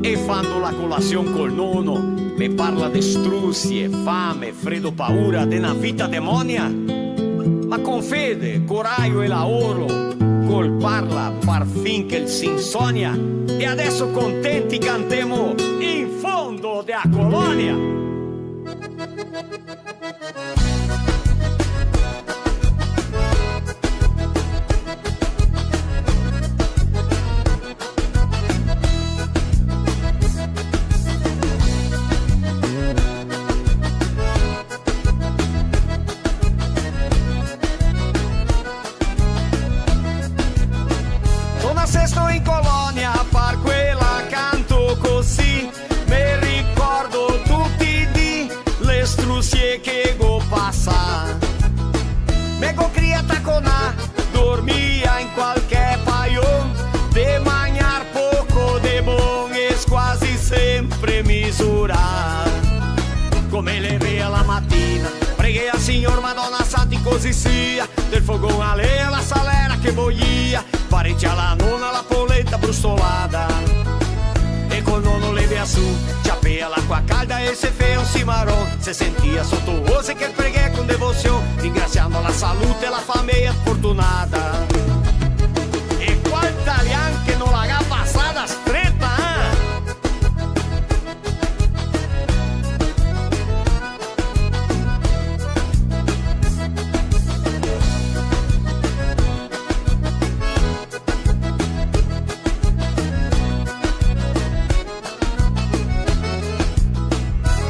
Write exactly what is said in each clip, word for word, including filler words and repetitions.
E fando la colasion col nono, me parla de strusie, fame, fredo, paura, de na vita demonia. Ma con fede, corajo e laoro, col parla par fin che el se insonia. E adeso contenti cantemo in fondo de a colonia. Son nasesto in colonia, par quela canto cusì. Me ricordo tuti i dì le strusie che go pasà. Me go crià taconà, dormia in qualche paion, de magnar poco de bon e squasi sempre misurà. Come levea la matina, preghea al Signor, Madona Santa, cusì sia, del fogon a legna, la salera che boia, parecià la nona la polenta brustolada. E col nono levea su, ciapea l'acqua calda e se fea un cimaron, se sentia soto ose che el preghea con devosion, ringrasiando la salute e la fameia fortunada. E qual talian che no la ga pasada streta, eh?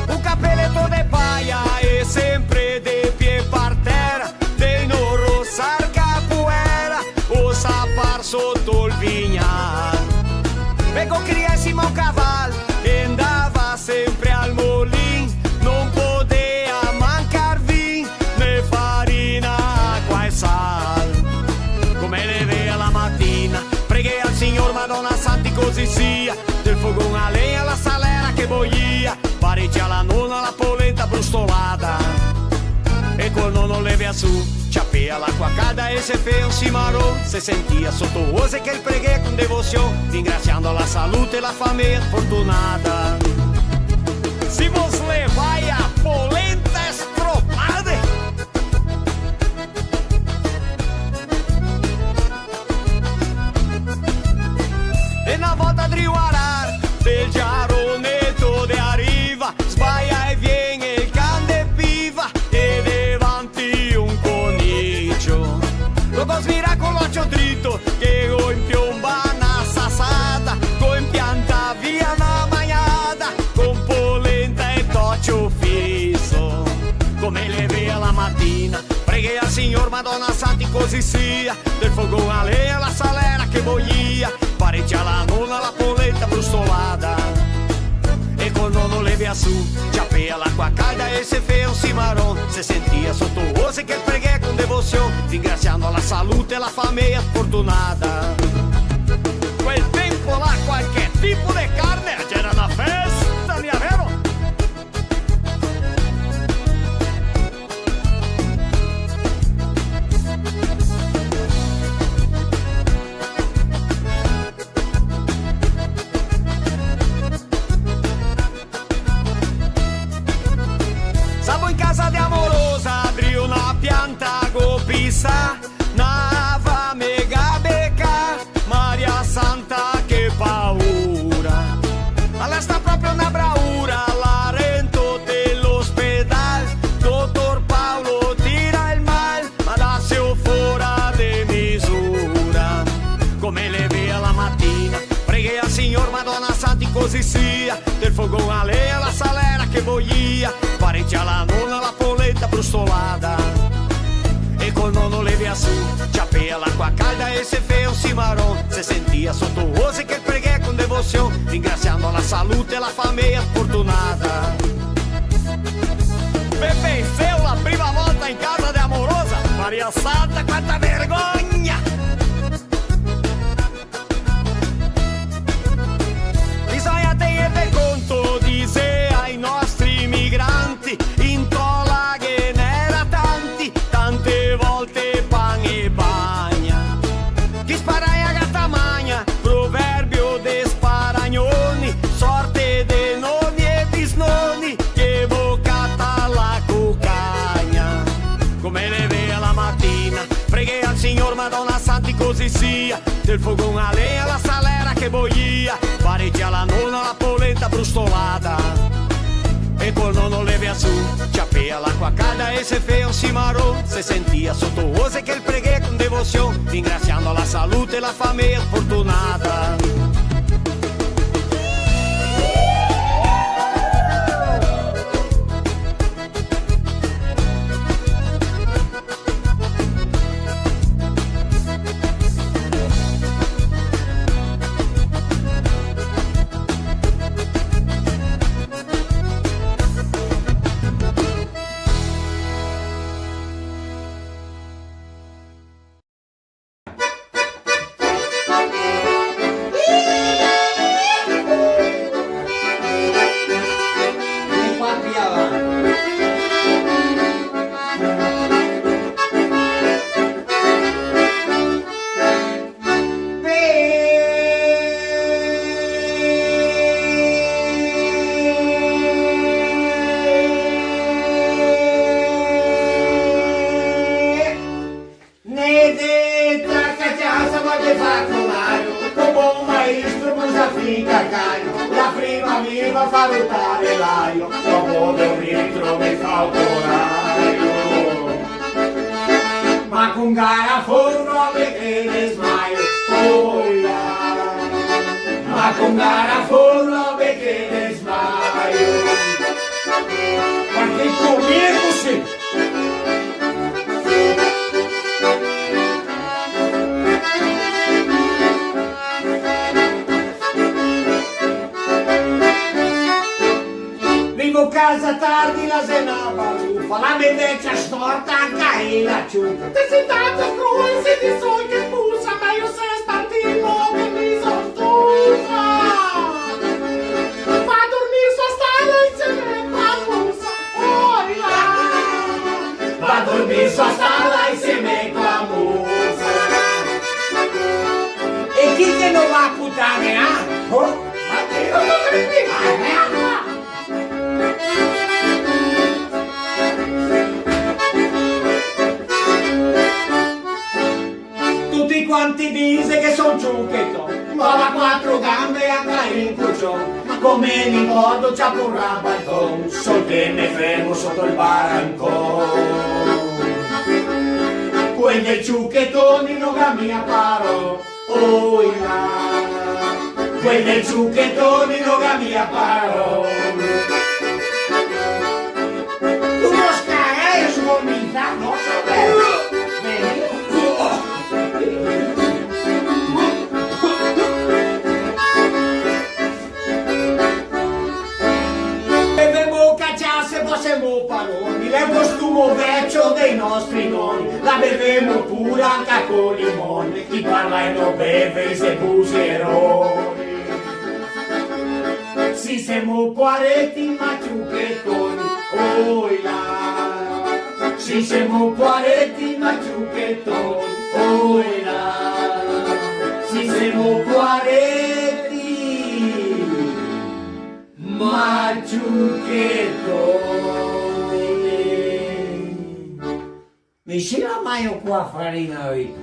Un capeleto de paia e sempre de pie par tera, de no rosar capoera, o sapar soto el vignal. Me go crià in sima un caval e ndava sempre al molin, no podea mancar vin, né farina, acqua e sal. Come levea la matina, preghea al Signor, Madona Santa, cusì sia, del fogon a legna, la salera che boia, parecià la nona la polenta brustolada. E col nono levea su, ciapea l'acqua calda e se fea un cimaron, se sentia soto ose che el preghea con devosion, ringrasiando la salute e la fameia fortunada. Se vos levai a polenta stropade. E na volta drio arar, del giaroneto de a riva, sbaia e vien el can de piva, e devanti un conicio. Lo go svirà co l'ocio drito, che go inpiomba na sasada, go inpiantà via na magnada, con polenta e tocio fiso. Come levea la matina, preghea al Signor, Madona Santa, cusì sia, del fogon a legna, la salera che boia, parecià la nona la polenta brustolada. E col nono levea su, ciapea l'acqua calda e se fea un cimaron, se sentia soto ose che el preghea con devosion, ringrasiando la salute e la fameia fortunada. Quel tempo là qualche tipo de carne, gera na festa, mia vero? Savo in casa de a morosa, drio na pianta go pisà, na fame ga becà, Maria Santa, che paura. Ala sta proprio na braura, la rento de l'ospedal, dotor Paolo tira el mal, ma daseo fora de misura. Come levea la matina, preghea al Signor, Madona Santa, cusì sia, del fogon a legna, la salera che boia, parecià la nona la polenta brustolada. E col nono levea su, ciapea l'acqua calda e se fea un cimaron, se sentia soto ose che el preghea con devosion, ringrasiando la salute e la fameia fortunada. Ve penseo la prima volta in casa de a morosa? Maria Santa, quanta vergogna! Bisogna tegner de conto, disea i nostri migranti, in tola ghe n'era tanti, tante volte pan e bagna. Chi sparagna gata magna, proverbio de sparagnoni, Tia, del fogon a legna la salera che boia, parecia la nona la polenta brustolada. E col nono levea su, ciapea l'acua calda e se fea un cimaron, se sentia soto ose che el preghea con devosion, ringrasiando la salute e la fameia fortunada. Ne deta caciasa ma che fa conaio, co bon maestro busa fin cacaio, la prima viva fa rutare l'aio, dopo de un litro mi fa un coraio. Ma con garafon robe che desmaio, oh là. Ma con garafon robe che desmaio. Ma che comigo sì? Rivo casa tardi, la xe na balufa, la me vecia storta anca ela ciufa. Te si tanto cruel, se ti soi che spusa, ma io se spartimo che mi so stufa. Va dormir so stala insieme coa musa, oi là. Va dormir so stala insieme coa musa. E chi che no va a putane, ah? Oh? Ma che no me... Tuti quanti dise che son ciucheton, ma va quatro gambe anca in cucion. Ma come mi ricordo ciapo un rabalton, sol che me fermo soto el barancon. Quel dei ciuchetoni no ga mia paron. Oi là, quel dei ciuchetoni no ga mia paron. Tu no scarai, sgominzà, no so bene. Bevemo caciase, po semo paroni, l'è un costumo vecio dei nostri noni, la bevemo pura anca col limon, chi parla e no beve i xe buseroni. Si semo poareti ma ciuchetoni, oi là. Si semo poareti ma ciuchetoni, oi là. Si semo poareti ma ciuchetoni. Mi si la magno co a farina, vedi?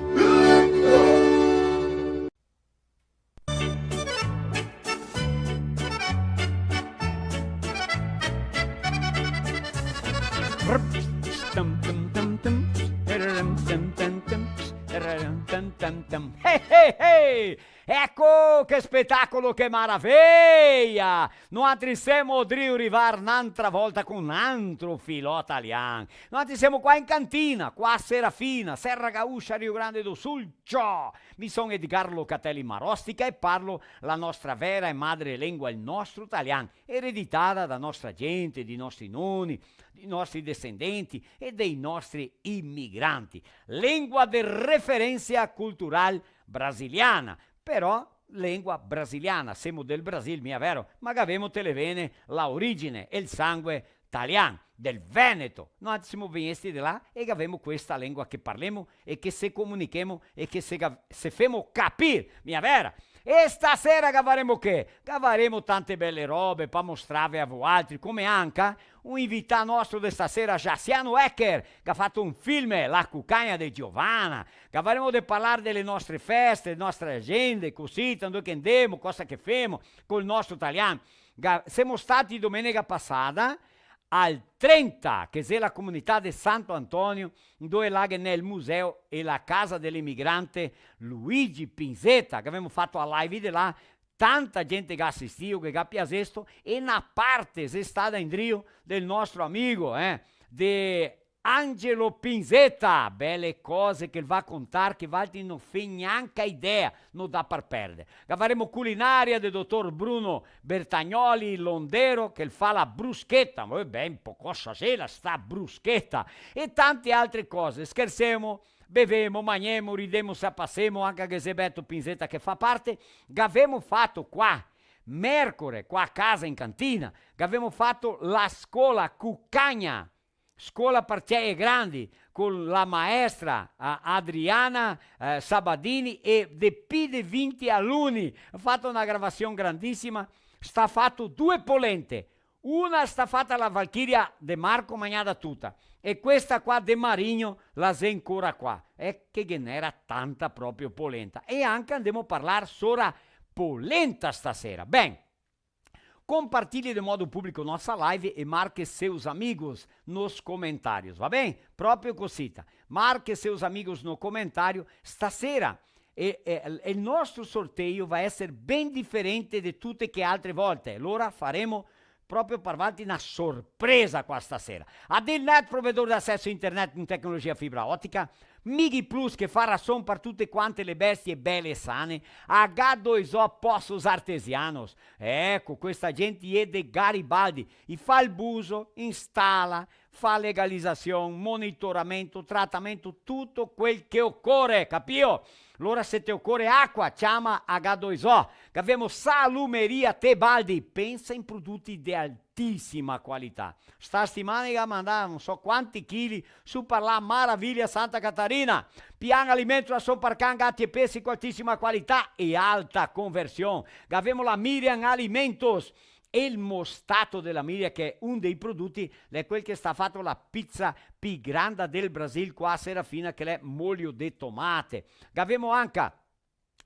Eh, eh, eh! Eco che spetacolo, che maraveia! Noantri semo drio rivar n'antra volta con n'antro filò talian. Noantri semo qua in cantina, qua a Serafina, Serra Gaúcha, Rio Grande do Sul. Ciò! Mi son Edgar Locatelli Marostica e parlo la nostra vera e madre lengua, el nostro talian, ereditada da nostra gente, di nostri noni, di nostri descendenti e dei nostri imigranti. Lengua de referensia cultural brasiliana, però lengua brasiliana, semo del Brasil, mia vero? Ma gavemo te le vene la origine e el sangue talian, del Veneto. Noantri semo vegnesti de là e gavemo questa lengua che parlemo e che se comunichemo e che se ga-, se femo capir, mia vera? E stasera gavaremo che? Gavaremo tante bele robe pa mostrarve a voaltri, come anca un invità nostro de stasera, Jaciano Ecker, che ga fato un film, La cucagna de Giovanna. Gavaremo de parlar dele nostre feste, nostre agende, cosita, dove che ndemo, cosa che femo col nostro talian. Ga-, semo stati domenega pasada al Trenta, che xe la comunità de Santo Antonio, dove là ghe n'è el museo e la casa de l'emigrante Luigi Pinzetta, che gavemo fato a live de là, tanta gente che ga asistìo, che ga piasesto, e na parte xe stada indrio del nostro amigo, eh, de Angelo Pinzetta, bele cose che el va contar, che valtri no fè gnanca idea, no dà par perde. Gavaremo culinaria de dotor Bruno Bertagnoli, londero, che el fa la bruscheta, ma ben, po cosa xela sta bruscheta, e tante altre cose. Schersemo, bevemo, magnemo, ridemo, se pasemo, anca che xe Beto Pinzetta che fa parte. Gavemo fato qua, mercore, qua a casa in cantina, gavemo fato la scola Cucagna, scola par cei e grandi, con la maestra, a, Adriana, eh, Sabadini, e de pi de vinti aluni. Ga fato na gravasion grandisima, sta fato due polente, una sta fata la Valchiria de Marco, magnada tuta, e questa qua de Marigno la xe ancora qua. E che ghe n'era tanta proprio polenta. E anca ndemo parlar sora polenta stasera. Ben, compartilhe de modo público nossa live e marque seus amigos nos comentários, va bem? Proprio cosita. Marque seus amigos no comentário. Stasera e, e, el nostro sorteio va eser ben diferente de tute che altre volte. Alora faremo proprio par valtri na sorpresa qua stasera. Adilnet, provedor de aceso internet in tecnologia fibra otica, Mighi Plus che fa rason par tute quante le bestie bele e sane, H due O Poços Artesianos. Eco, questa gente i è de Garibaldi, i fa el buso, instala, fa legalizasion, monitoramento, tratamento, tuto quel che ocore, capìo? Alora se te ocore acua, ciama H due O. Gavemo Salumeria Tebaldi, pensa in produti de altisima qualità. Sta stimana i ga mandà no so quanti chili su par la maravilha Santa Catarina. Pian Alimentos, rason par can, gati e pesi co altisima qualità e alta conversion. Gavemo la Miriam Alimentos, el mostato dela Miriam, che xe un dei produti, l'è quel che sta fato la pizza pi granda del Brasil, qua a Serafina, che l'è molio de tomate. Gavemo anca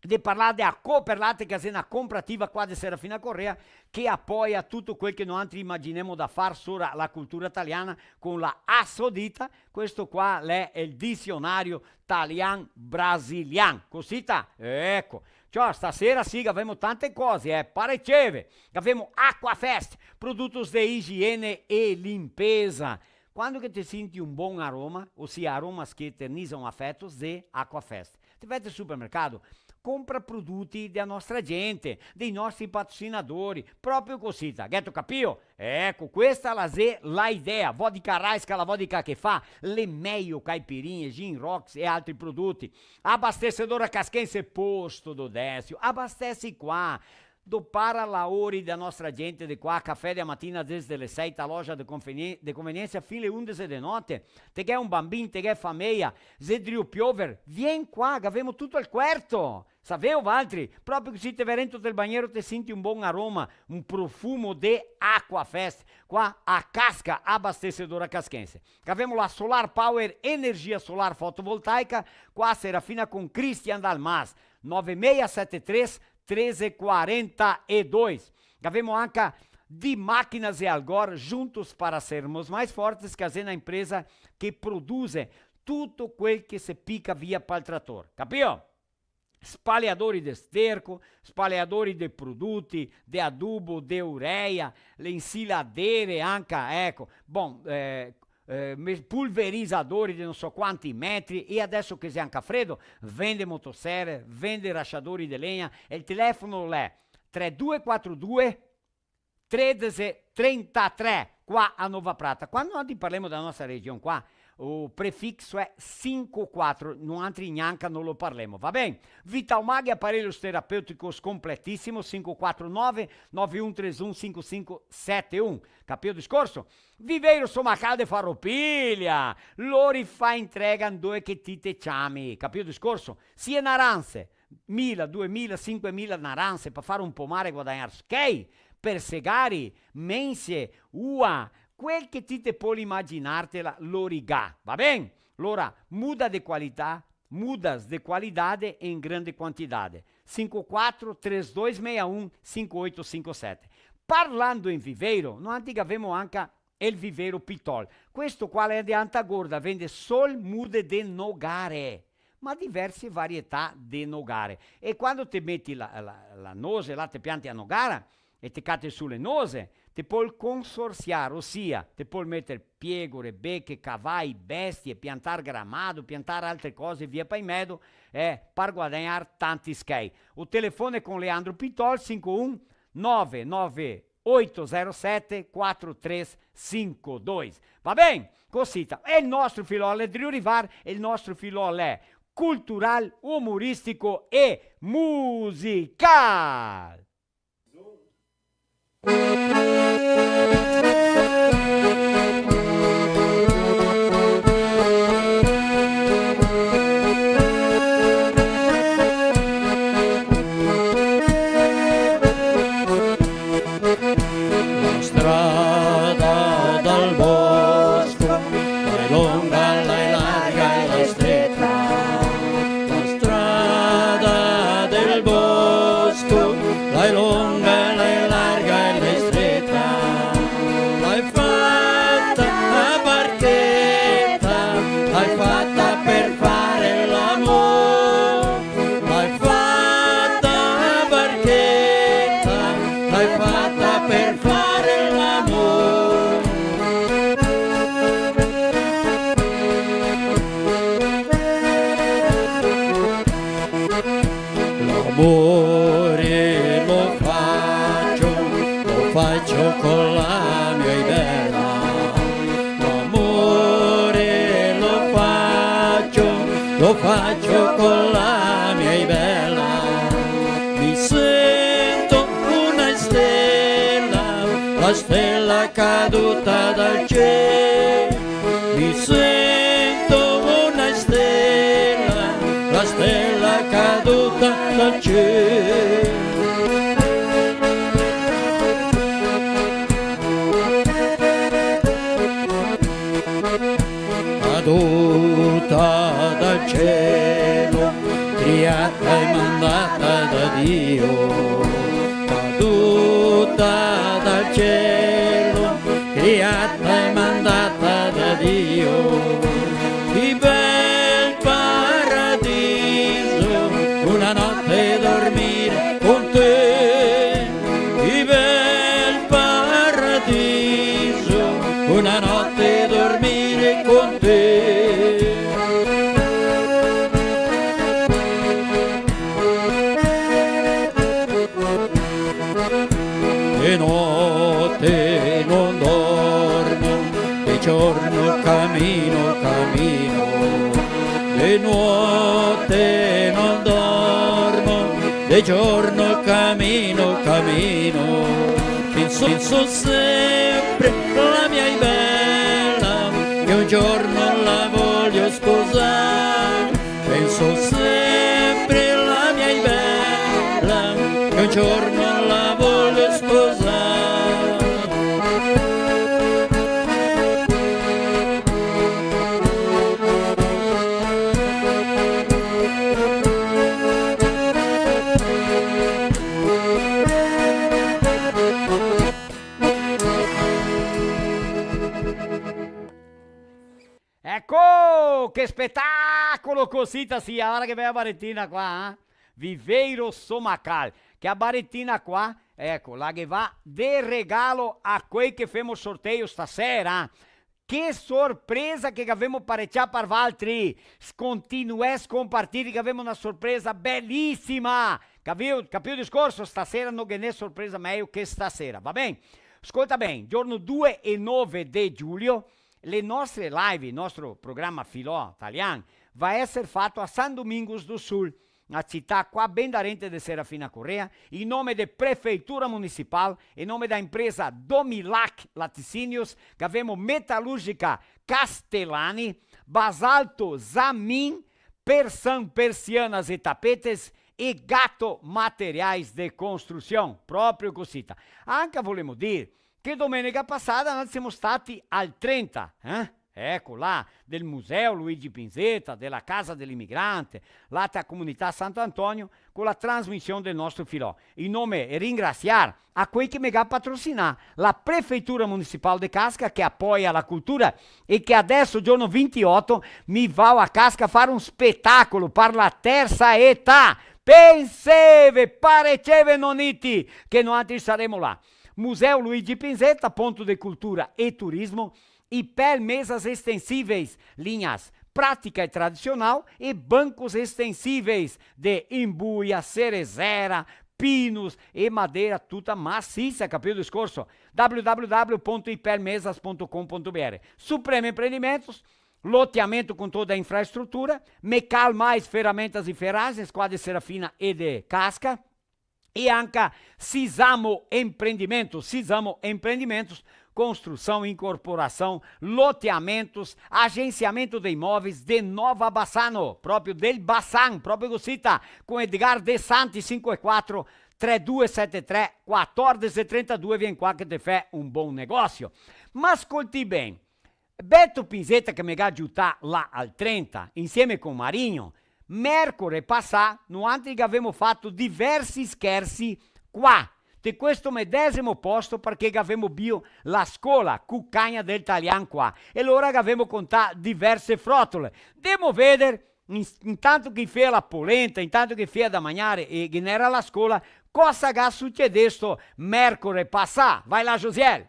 de parlar de a Cooperlate, che xe na comprativa qua de Serafina Corrêa, che apoia tuto quel che noantri imaginemo da far sora la cultura taliana con la Assodita. Questo qua l'è el disionario talian brasilian. Cosita? Eco. Ciò, stasera sì, gavemo tante cose, eh, pareceve. Gavemo Aquafest, produtos de higiene e limpeza. Quando che te sinti un bon aroma, osia aromas che eternizam afetos, de Aquafest. Te vè te supermercado, compra produti dea nostra gente, dei nostri patrocinadori, proprio cosita. Gheto capìo? Eco, questa la xe la idea. Vodka Raiska, la vodka che fa le meio caipirinhe, gin rocks e altri produti. Abastecedora Casquense, posto do Décio, abastece qua. Dopara laori da nostra gente de qua, cafè de matina desde le sei, ta loja de convenie-, de conveniência fin le undese de note. Te ghè un bambin, te ghè fameia, xe drio piover, vien qua, gavemo tuto al cuerto. Saveo valtri? Proprio cusì te vè rento del bagnero, te sinti un bon aroma, un profumo de Aquafest. Qua a Casca, abastecedora casquense. Gavemo la Solar Power, energia solar fotovoltaica, qua a Serafina con Cristian Dalmas, nove meia sete três, treze quarenta e dois. Gavemo anca Di Máquinas e Algor, juntos para sermos mais fortes, che xe na impresa che produxe tuto quel che se pica via pal trator. Capìo? Spaleadori de sterco, spaleadori de produti, de adubo, de ureia, le insiladere anca, eco. Bon, eh, eh, me-, pulverizadori de no so quanti metri, e adeso che xe anca fredo, vende motosere, vende rasciadori de legna, e el telefono l'è tre due quatro due, tredese trentatré, qua a Nova Prata. Quando noantri parlemo dela nostra region qua, o prefixo xe sinque quatro, noantri gnanca no lo parlemo, va ben? Vital Mag, aparelhos terapêuticos completíssimos, cinco quatro nove, nove um três um, cinco cinco sete um. Capìo el discorso? Viveiro Somacal de Farroupilha, lori fa entrega ndove che ti te ciami, capìo el discorso? Sia naranse, mila, duemila, sinquemila naranse par fare un pomare e guadagnar schei, persegari, mensie, ua, quel che ti te pol imaginartela, lo rigà, va ben? Lora, muda de qualità, mudas de qualidade e in grande quantidade. Sinque quatro, três dois meia um, cinco oito cinco sete. Parlando in viveiro, noantri gavemo anca el viveiro Pitol. Questo qua l'è de Anta Gorda, vende sol mude de nogare, ma diverse varietà de nogare. E quando te meti la, la, la nose, là te pianti a nogara, e te cate su le nose, te pol consorsiar, osia, te pol meter piegore, beche, cavai, bestie, piantar gramado, piantar altre cose via pa in medo, eh, par guadagnar tanti schei. O telefone con Leandro Pitol, cinco um nove nove oito zero sete quatro três cinco dois. Va ben? Cosita. E el nostro filò l'è drio rivar, e el nostro filò l'è cultural, umoristico e musical. La strada dal bosco, la è longa, la è larga e la è streta. La strada del bosco, la è longa, la è larga e la è streta. La è fata a barcheta, la è fata per fare l'amor. La è fata a barcheta, la è fata per fare l'amor. L'amore lo faccio, lo faccio con la mia bella. L'amore lo faccio, lo faccio con la mia bella. Mi sento una stella, la stella caduta dal cielo. Mi sento una stella, la stella caduta dal cielo. Caduta dal cielo, criata e mandata da Dio. Caduta dal cielo, criata e mandata da Dio. Che bel paradiso, una notte dormire con te. Che bel paradiso, una notte dormire con te. De notte non dormo, de giorno camino, camino. De notte non dormo, de giorno camino, camino. Penso, penso sempre alla mia bella, che un giorno la voglio sposare. Penso sempre alla mia bella, che un giorno la voglio sposare. Eco, che spetacolo, cosita sia, varda che bela baretina qua, eh? Viveiro Somacal, che a baretina qua, eco, la ghe va de regalo a quei che femo sorteio stasera, eh? Che sorpresa che gavemo parecià par valtri! Scontinuè scompartir, che gavemo na sorpresa belisima! Capìo? Capìo el discorso? Stasera no ghe n'è sorpresa mejo che stasera, va ben? Scolta ben, giorno due e nove de giugno, le nostre live, el nostro programa Filò Talian, va eser fato a San Domingos do Sul, na cità qua ben darente de Serafina Corrêa, in nome de Prefeitura Municipal, in nome da impresa Domilac Laticínios, gavemo Metalúrgica Castellani, Basalto Zamin, Persan Persianas e Tapetes, e Gato Materiais de Construção, proprio cosita. Anca volemo dir che domenega pasada noi semo stati al trenta, eh? Eco, là, del Museo Luigi Pinzetta, dela Casa del Imigrante, là te la comunità Santo Antonio, co la trasmision del nostro filò. In nome e ringrasiar a quei che me ga patrosinà, la Prefeitura Municipal de Casca, che apoia la cultura e che adeso, giorno vintioto, mi vao a Casca a far un spetacolo par la tersa età. Penseve, pareceve, noniti, che noantri saremo là. Museo Luigi Pinzetta, ponto de cultura e turismo, Ipel Mesas Extensíveis, linhas prática e tradicional, e bancos extensíveis de imbuia, cerezera, pinos e madeira, tuta maciça, capito o discorso? W W W ponto ipelmesas ponto com ponto B R. Supremo Empreendimentos, loteamento com toda a infraestrutura, Mecal Mais Ferramentas e Ferragens, Quadra Serafina e de Casca, e anca Sisamo Empreendimentos, Sisamo Empreendimentos, construção, incorporação, loteamentos, agenciamento de imóveis de Nova Bassano, proprio del Bassan, proprio cosita, com Edgar De Santi, cinco quatro, três dois sete três, quattordici trentadue, vien qua che te fè un bon negosio. Ma scolti ben, Beto Pinzetta che me ga giutà là al trenta, insieme con Marinho, mercore pasà, noantri che gavemo fato diversi scherzi qua, de questo medesimo posto, parché gavemo bio la scola Cucagna del Talian qua, e lora gavemo contà diverse frotole. Demo veder, in-, intanto che i fea la polenta, intanto che i fea da magnare e ghe n'era la scola, cosa ga sucedesto mercore pasà. Vai là, Josiel!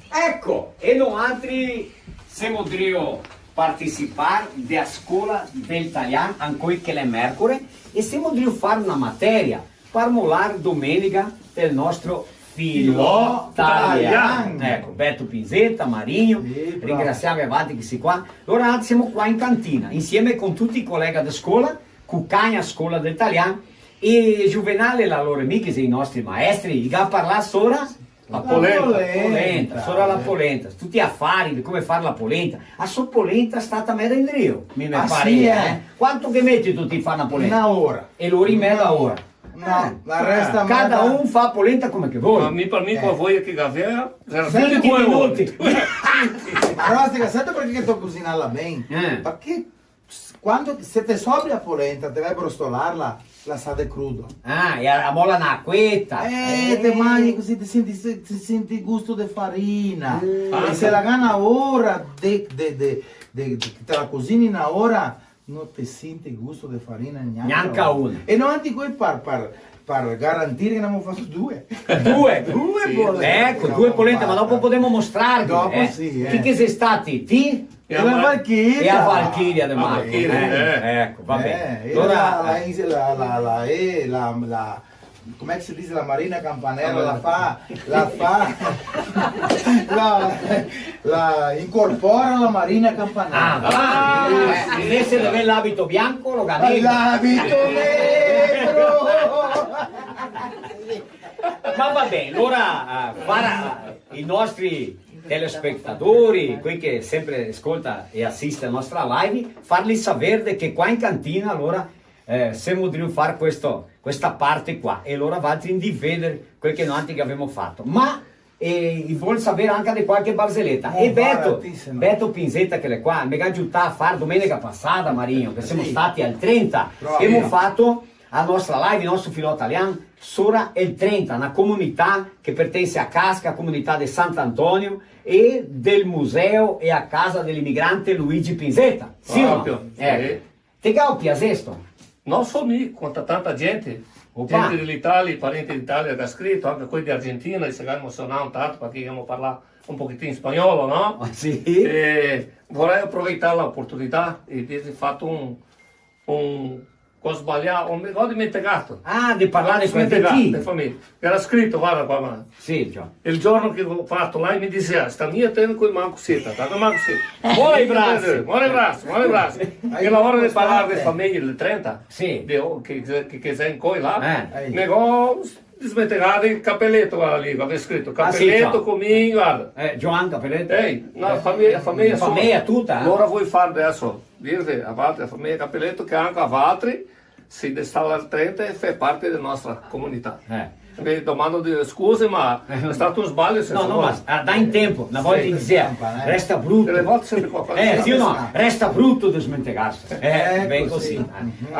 Eco, e noantri semo drio participar de a scola del talian, ancoi che l'è mercore, e semo drio far na materia par molar domenega del nostro filò talian. Eco, Beto Pinzetta, Marinho, ringrasiarve a valtri che sì qua. Alora, semo qua in cantina, insieme con tuti i colega de scola, Cucagna Scola del Talian, e Juvenale, la loro amiche, i nostri maestri, i ga parlà sora la polenta. La polenta. Polenta, sora la polenta, tuti afari de come far la polenta. A so polenta stata meda indrio, mi me pare, eh. Quanto che meti ti ti far na polenta? Na ora. E lori meda ora. No, la resta meda. Cada un fa polenta come che vol. Ma mi, par mi, co voia che gavea, gera vinti minuti. Ma Rostica, senti parché che te cusini ben? Eh. Parché Quando, se te sobra a polenta, te vai brostolarla, lasada cruda. Ah, e a, a mola na acueta. Eh, te magni cusì, te senti, te senti gusto de farina. Mm. E se la ga na ora de, de, de, de, de, te la cusini na ora, no te senti gusto de farina gnanca una. Gnanca una. E no, anzi, quei par, par, par garantir che ne amo fato due. Due? Due polente. Eco, due polente, ma dopo podemo mostrarvi, eh. Dopo sì, eh. Chi che xe stati? Ti? E la Valchiria. E a Valchiria de Marco. Valchiria, eh. Eco, va ben. Eh, alora, la, la, la, la, eh, la, la, come che se dise, la Marina Campanella, la fa, la fa, la, la incorpora la Marina Campanella. Ah, va. Eh, invese de aver l'abito bianco, lo ga nero. L'abito nero! Ma va ben, alora, eh, para i nostri telespetadori, quei che sempre scolta e asiste a nostra live, farli saver de che qua in cantina, alora, eh, semo drio far questo, questa parte qua, e alora valtri ndè veder quel che noantri che gavemo fato. Ma, eh, i vol saver anca de qualche barzeleta. E Beto, Beto Pinzetta, che l'è qua, me ga giutà a far domenega pasada, Marinho, che semo stati al trenta, emo fato a nostra live, el nostro filò talian, sora el trenta, na comunità che pertense a Casca, comunità de Sant'Antonio, e del museo e a casa de l'imigrante Luigi Pinzetta. Sì, no? Proprio, sì. Eco. Te ga piasesto? No so mi, conta tanta gente. Opa. Gente de l'Italia, parenti de l'Italia che ga scrito, anca quei de Argentina, e se ga emosionà un tanto parché ghemo parlà un pochetin spagnolo, no? Ah, sì? E vorei aproveitar la oportunità e dir, fato un, un, go sbalià, o me go dimentegà. Ah, de parlar de... Dimentegà, de famiglia. Gera scrito, varda qua, varda. Sì, già. El giorno che go fato là, i me disea: "Sta mia, tene coi man cusì, tata, man cusì." Mora i brasi. Mora i brasi, mora i brasi. E la ora de parlar de famiglia, del trenta, sì, de, che, che, che xe ancoi là, eh, me go dismentegà el Capeleto, varda lì, che gavea scrito. Ah, sì, Capeleto, ciò. Comì, varda. Eh, Giovan Capeleto? Ehi, no, eh, famiglia, famiglia sua. Famiglia tuta, eh? Alora voi far adeso, dirve, a valtri, a famiglia Capeleto, che anca a valtri, Se de sta là trenta e fa parte de nostra comunità. Eh. Ve domando de scuse, ma xe stà un sbalio, se... No, no, ma, ah, dà in tempo, na volta i dizea, eh, "Resta bruto." Dele volte sempre qualcosa. Eh, sì o no? "Resta bruto desmentegarse." Eh, ben cusì.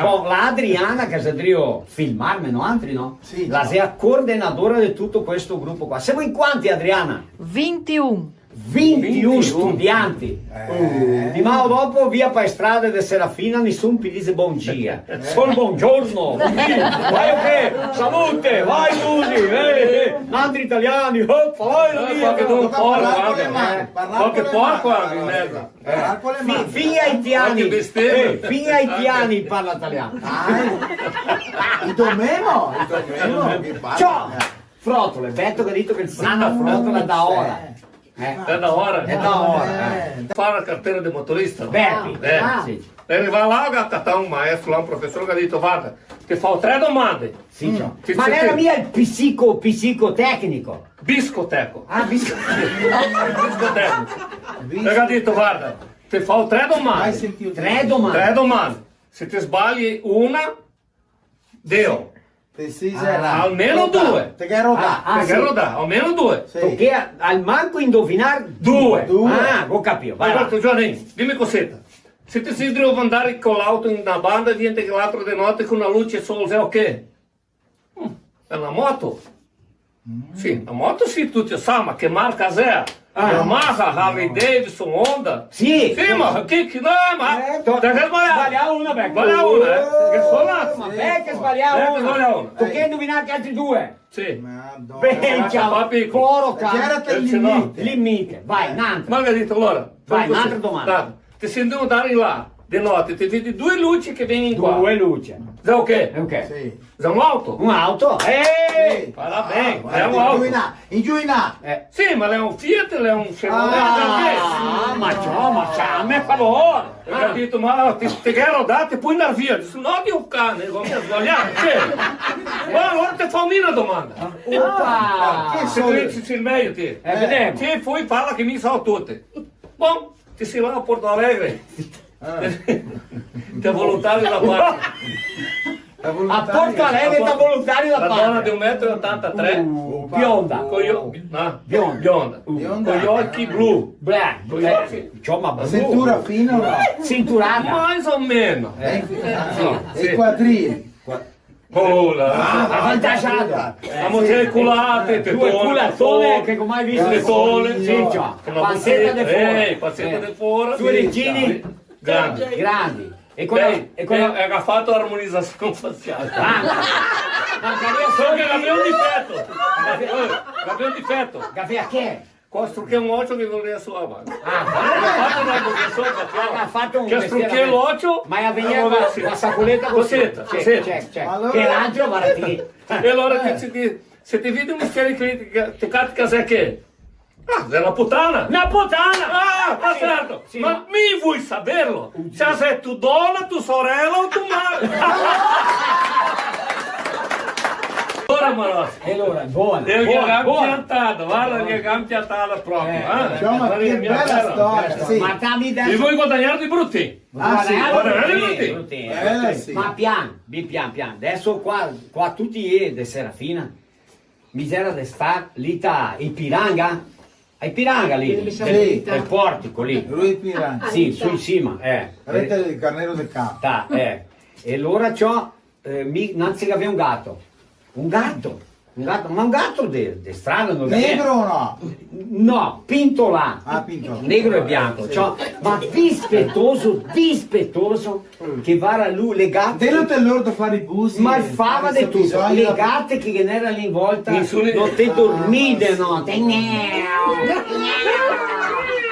Bon, la Adriana, che xe drio filmarme, no, altri, no? Sì, la xe la coordenadora de tuto questo grupo qua. Semo in quanti, Adriana? Vintiun. Vintiun studianti. Eh. Dimano dopo via pa e strade de Serafina, nisun pi dixe bon dia. Sol bongiorno. Vai, ok. Salute, vai, Lusi. Eh, eh. Nantri italiani, hop, vai, via. Qualche porco, varda. Qualche porco, varda, in mezo. Eh. Fin, fin i aitiani. Qualche bestemmia. Eh, fin i aitiani parla italiano. Dai. I domemo, i domemo, che parla. Ciò, frotole, Beto che ga dito che el sa na frotola da ora. Eh. Xe da ora. Xe da ora, eh. Fa la cartera de motorista, no? Bepi. Eh. Ah. Sì. El riva là, el ga catà un maestro, là, un profesor, el ga dito: "Varda, te fao tre domande." Sì, ciò. Ma l'era mia el psico-, psicotecnico? Biscoteco. Ah, bisco-, biscoteco. El ga dito: "Varda, te fao tre domande." Tre domande. Tre domande. Se te sbali una, deo. Te si zerà. Almeno due. Te ghe rodà. Ah, te ghe rodà, almeno due. Sì. Toca al manco indovinar due. Due. Ah, go capìo. Vai, vai. Giovanni, dime coseta. Se te si drio andar co l'auto in na banda, vien che l'altro de note co na luce sol, xe o che? Mm, xe na moto? Sì, na moto sì, tuti sa, ma che marca xe? Ah. Yamaha, Harley Davidson, Honda. Sì. Sì, ma che, che, no, ma... Eh, to-, te ghe sbalià. Sbalià una, beh. Sbalià una, eh. Che sono là. Ma beh, che sbalià una. Beh, che sbalià una. Toca indovinar che altri due. Sì. Madonna. Beh, ciò, papi, poro ca-, gera el limite. Limite. Vai, n'altra. Ma ga dito, alora, vai, n'altra domanda. Dai. Te si ndà in là de note, te vedi due luci che vien qua. Due luci. Xe o che? Xe o che? Sì. Xe un auto? Un auto? Eh! Sì. Parabéns, ah, xe un auto. In giù in là, in giù in là. Eh. Sì, ma l'è un Fiat, l'è un Chevrolet, l'è un che? Ah, ma ciò, ma ciò, me favor. Go capìo, ma te, te ghe rodà, te pol ndar via. Digo, no, Dio cane, go mia sbalià. Sì. Ma alora te fao mi na domanda. Opa! Ah, che... Se te so, dixe el mejo, ti. Eh, vedemo. Sì, poi parla che mi so tute. Bon, te si là a Porto Alegre. Ah. Te volontario da parte. A Porto Alegre te volontario da parte. Na dona de un metro e otantatré. Uh, bionda. Co i o-, ah, bionda. Bionda. Bionda. Co i oci blu. Bla, co i oci. Insoma, blu. Cintura fina o no? Cinturada. Mais ou menos. Eh. Eh, sì, sì. E quadril? Qua-, Oh, la... Ah, avantagiada. La moto culata, due tetone, culatone, che mai visto? Tetone, sì, ciò. Una panceta de fora. Eh, panceta de fora. Due orecini grandi. Grandi. E quela, eh, e quela, eh, ga fato armonizasion fasiale. Ah, ma, ma che... Solo che gavea un difeto. Eh, gavea un difeto. Gavea che? Costruché un ocio che volea su la mano. Ah, ah, ga fato un mestiere. Che struché l'ocio, ma la vegnea co la sacoleta cusì. Cusì, sì, cusì. Check, check. Alora? Che l'altro, varda ti. E alora ti, ti, se te vedi un mestiere che te, te cati casè che? Ah, xe na putana. Na putana! Ah, ma certo. Sì. Ma mi vui saverlo? Se la xe tu dona, tu sorela o tu mare? Ora, Marostica. E alora, bona, bona, bona. Ghe ga piantà, varda che ghe ga piantà proprio, eh? Insoma, che bela storia, sì. Ma te mi deso... E voi guadagnar de bruti. Ah, sì. Guadagnar de bruti. Bruti, eh. Eh, sì. Ma pian, ben pian, pian. Deso qua, qua tuti i de Serafina, mi gera de star lì ta Ipiranga, a Ipiranga lì, sì, del, del portico lì. Rua Ipiranga. Sì, su in sima, eh. Rete del Carnero de Campo. Ta, eh. E alora ciò, eh, mi, nanzi che gavea un gato. Un gato. Un gato, ma un gato de, de strada, no xe. Negro o no? No, pinto là. Ah, pinto là. Negro e bianco, ciò, ma dispetoso, dispetoso, che vara lu, le gate. Delo te lordo fare i busi, ma el fava de tuto, le gate che ghe n'era lì in volta, no te dormì de note. E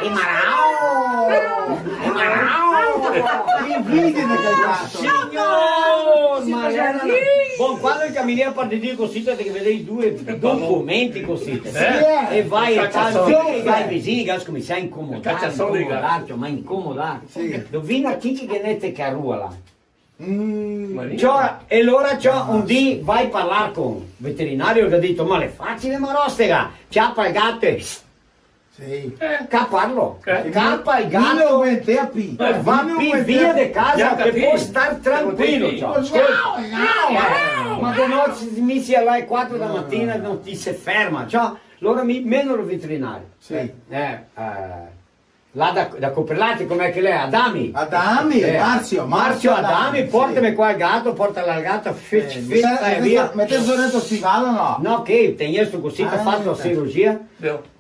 marao! E marao! Che vidi de quel gato? Signor, ma era... Bon, quando che caminea par de Dio cusì, te che vedei due, due comenti cusì. Sì, eh. E vai, e vai, e vai vicini, che scominsia a incomodar, incomodar, ciò, ma incomodar. Sì. Dovina chi che ghe n'è te carua là? Mm. Ciò, e alora, ciò, un dì vai parlar con veterinario che ga dito: "Ma l'è facile, Marostega, ciapa el gato e Sì. Eh. Caparlo. Eh. Capa el gato. Vino, vente a pi. Eh, va pi via de casa, che pol star tranquilo, ciò. Scolta. Madona, se mi sia là e quatro da matina, no ti se ferma, ciò. Alora mi meno el veterinario. Sì. Eh, eh, là da, da Coperlati, come che l'è? Adami. Adami, eh, Marzio, Marzio Adami, Adami, sì. Portame qua el gato, porta là el gato, fece, eh, fece, mete, e via. Mete dentro sto stivalo, no? No, che tegnea sto cosita, ah, fato la cirurgia.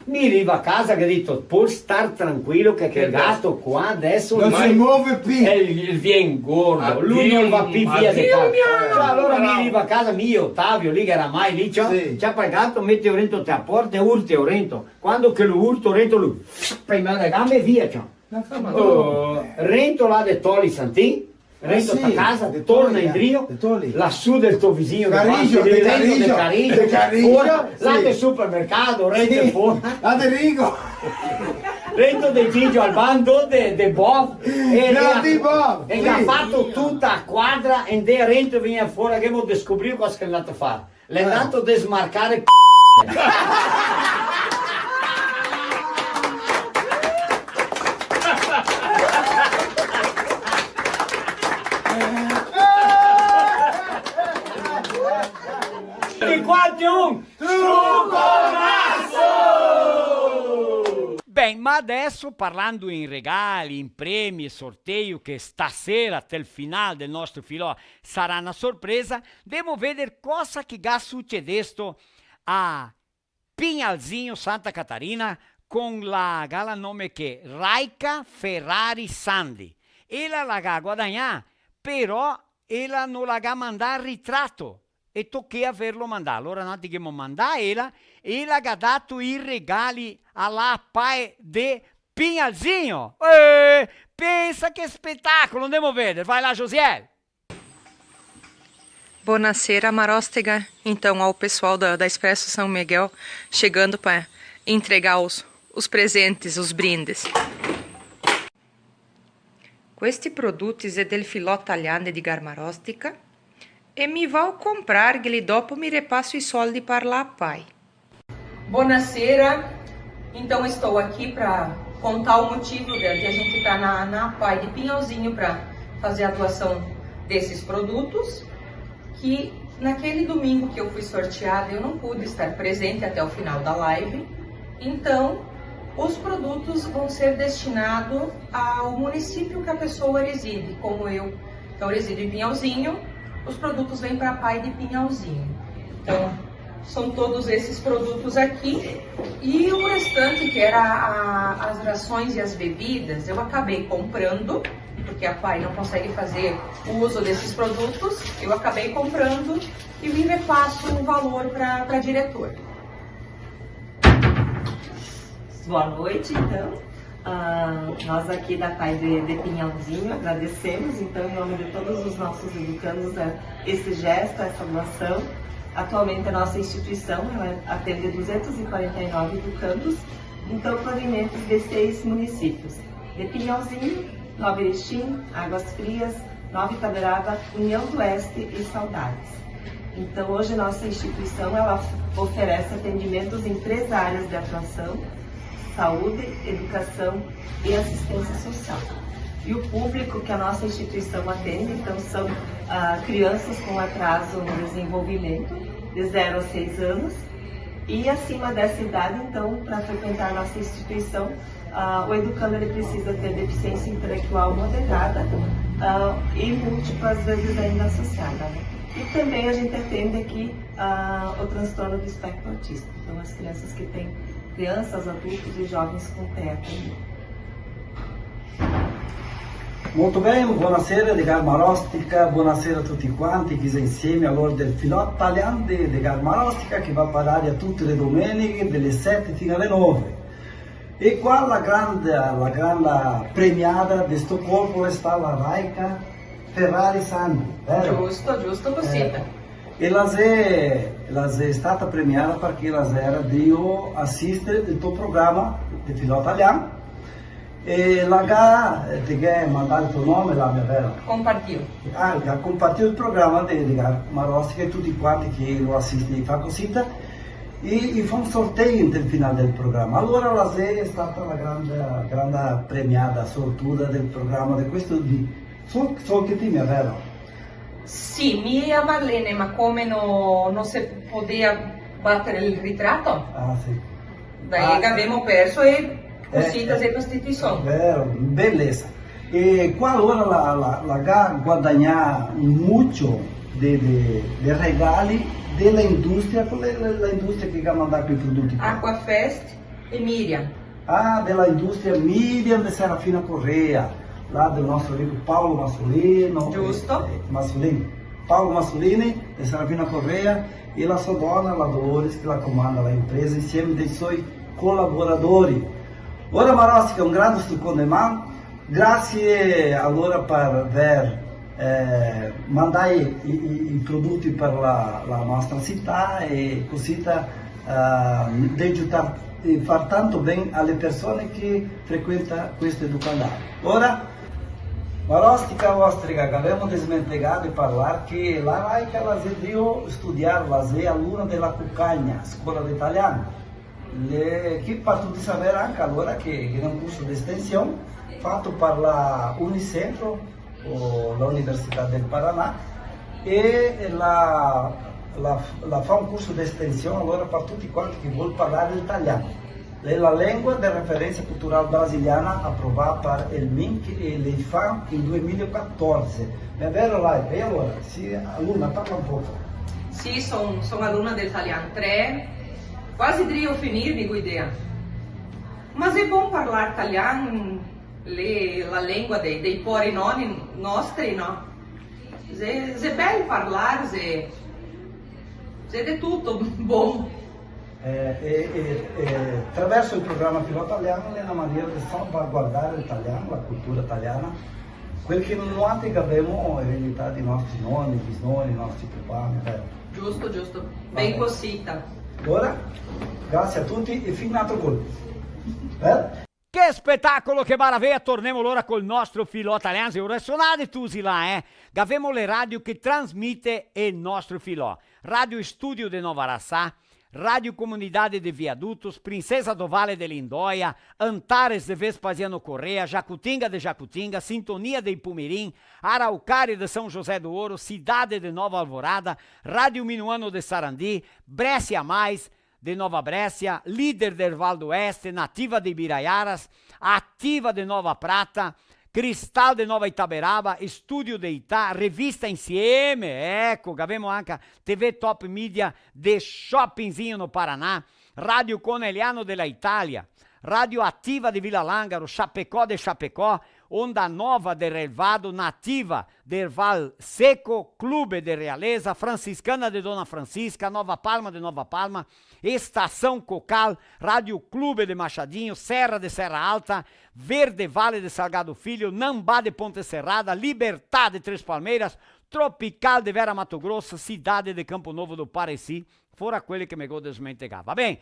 Mi rivo a casa che digo, "Pol star tranquilo che quel gato qua adeso no se move pi. El, el vien gordo, lu no va pi via de casa." Ciò, alora mi rivo a casa, mi, Otavio, lì che era mai lì, ciò, sì, ciapa el gato, mete rento te a porta e urte rento. Quando che lu urta rento, lu, pe mea de gambe e via, ciò. Oh, rento là de Toli Santin, rento, ah, sì, ta casa, de Toli, torna indrio, de Toli, là su del to visigno de Carigio, de Carigio, de Carigio, fora, là del supermercato, rento, sì, fora. Là de Rigo. Rento de Gigio Albano, de, de Bob, e, no, e de Bob, e sì, che ga fato tuta a quadra, e de rento vegnia fora, che ghemo descubrìo cosa che l'è ndà a far. L'è ndà a desmarcare p-. Tuti quanti un struconaso! Ben, ma adeso, parlando in regali, in premi e sorteio, che stasera, tel final del nostro filò, sarà na sorpresa, ndemo veder cosa che ga sucedesto a Pinhalzinho, Santa Catarina, con la, ga la nome che Raica Ferrari Sandi. Ela la ga guadagnà, però ela no la ga mandà el ritrato e tochea verlo mandà. Alora noantri ghemo mandà ela, e ela ga dato i regali a la Pai de Pinhalzinho. Eh, pensa che spetacolo, ndemo veder, vai là, Josiel! Bonasera, Marostica. Então, ó, o pessoal da, da Expresso São Miguel chegando pra entregar os, os presentes, os brindes. Questi produti xe del filò talian de Edgar Marostica e mi vao comprargheli, dopo mi repaso i soldi par la Pai. Bonasera. Então, estou aqui pra contar o motivo de, de a gente tá na, na Pai de Pinhalzinho pra fazer a doação desses produtos, que naquele domingo que eu fui sorteada, eu não pude estar presente até o final da live. Então, os produtos vão ser destinados ao município que a pessoa reside, como eu, então, eu resido em Pinhalzinho, os produtos vêm pra Pai de Pinhalzinho. Então, são todos esses produtos aqui. E o restante, que era a, as rações e as bebidas, eu acabei comprando, porque a Pai não consegue fazer o uso desses produtos, eu acabei comprando e vim repasso um valor pra, pra diretora. Boa noite, então. Ah, nós aqui da Pai de, de Pinhalzinho agradecemos, então, em nome de todos os nossos educandos, a, esse gesto, essa doação. Atualmente, a nossa instituição, ela atende duzentos e quarenta e nove educandos em provenientes de seis municípios: de Pinhalzinho, Nova Erechim, Águas Frias, Nova Itaberaba, União do Oeste e Saudades. Então, hoje, nossa instituição, ela oferece atendimentos em três áreas de atuação: saúde, educação e assistência social. E o público que a nossa instituição atende, então, são, ah, crianças com atraso no desenvolvimento, de zero a seis anos, e acima dessa idade, então, pra frequentar a nossa instituição, ah, o educando, ele precisa ter deficiência intelectual moderada, ah, e múltipla, às vezes, ainda associada, né? E também a gente atende aqui, ah, o transtorno do espectro autista. Então, as crianças que têm, crianças, adultos e jovens com TEA também. Molto ben, bonasera de Garma Rostica, bonasera a tuti quanti che xe insieme a l'ora del filò talian de, de Garma Rostica, che va a parare a tute le domeniche, dae sete fin ae nove. E qua la granda, la granda premiada de sto colpo xe stà la Raica Ferrari Sandi, vero? Giusto, giusto, cosita. Eh, e la xe, la xe stata premiada parché la xera drio asistere del to programa de filò talian. E la ga, eh, te ga mandà el to nome, la mia bela? Compartìo. Ah, ga compartìo el programa de, de Garma Rostica, che tuti quanti che lo asiste i fa cosita. E, e fa un sorteio inte el final del programa. Alora la xe stata la granda, granda premiada, sortuda del programa de questo dì. So, so che ti me vero. Sì, mi e a Marlene, ma come no, no se podea bater el ritrato? Ah, sì. Dai, ah, che gavemo perso e cosita, eh, xe questi son. Vero, belesa. E qua alora la, la, la ga guadagnà mucho de, de, de regali de la industria, qual xe la, la industria che ga mandà quei prodoti qua? Aquafest e Miriam. Ah, de la industria Miriam de Serafina Corrêa, là del nostro amico Paolo Masolino. Giusto. Eh, eh, Masolini. Paolo Masolini de Serafina Corrêa e la so dona, la Dolores, che la comanda la impresa insieme dei suoi colaboradori. Ora, Marostica, un grande strucon de man. Grasie alora par aver, eh, mandà i, i, i prodoti par la, la nostra cità e cosita, eh, de giutar e far tanto ben a le persone che frequenta questo educandario. Ora, Marostica, Ostrega, che gavemo desmentegà de parlar che la Raica la xe drio studiar, la xe aluna de la Cucagna, scola de talian. Le, che par tuti saver anca alora che, che xe un curso de estension fato par la Unicentro, o la Universidad del Paraná, e la, la, la fa un curso de estension alora par tuti quanti che vol parlar el talian. Xe la lengua de referensa cultural brasiliana aprovà par el MINC e l'IPHAN in due mila e quatorze. Ma xe vero, Raica? E alora, sì, aluna, parla un poco. Sì, son, son aluna del talian tre, quasi drio finir, mi go idea. Ma xe bon parlar talian, le, la lengua dei, dei pori noni nostri, no? Xe, xe bel parlar, xe, xe de tuto bon. Eh, e, e, e traverso el programa Filò Talian l'è na maniera de salvaguardar el talian, la cultura taliana, quel che noantri gavemo eredità dai nostri noni, bisnoni, nostri papà, mi pare. Giusto, giusto. Ben cosita. Alora, grasie a tuti e fin n'altro colpo. Eh? Che spetacolo, che maravea! Tornemo alora col nostro Filò Talian, xe ora sonade tusi là, eh? Gavemo le radio che trasmite el nostro filò. Radio Studio de Nova Araçá, Radio Comunidade de Viadutos, Princesa do Vale de Lindóia, Antares de Vespasiano Corrêa, Jacutinga de Jacutinga, Sintonia de Ipumirim, Araucária de São José do Ouro, Cidade de Nova Alvorada, Rádio Minuano de Sarandi, Bréscia Mais, de Nova Bréscia, Líder de Herval do Oeste, Nativa de Ibiraiaras, Ativa de Nova Prata, Cristal de Nova Itaberaba, Estúdio de Itá, Revista Insieme, eco, gavemo anca T V Top Media de Chopinzinho no Paraná, Rádio Conegliano de la Itália, Rádio Ativa de Vila Lângaro, Chapecó de Chapecó, Onda Nova de Relvado, Nativa de Herval Seco, Clube de Realeza, Franciscana de Dona Francisca, Nova Palma de Nova Palma, Estação Cocal, Rádio Clube de Machadinho, Serra de Serra Alta, Verde Vale de Salgado Filho, Nambá de Ponte Serrada, Libertad de Três Palmeiras, Tropical de Vera Mato Grosso, Cidade de Campo Novo do Parecis, fora quele che me go desmentegà. Va ben?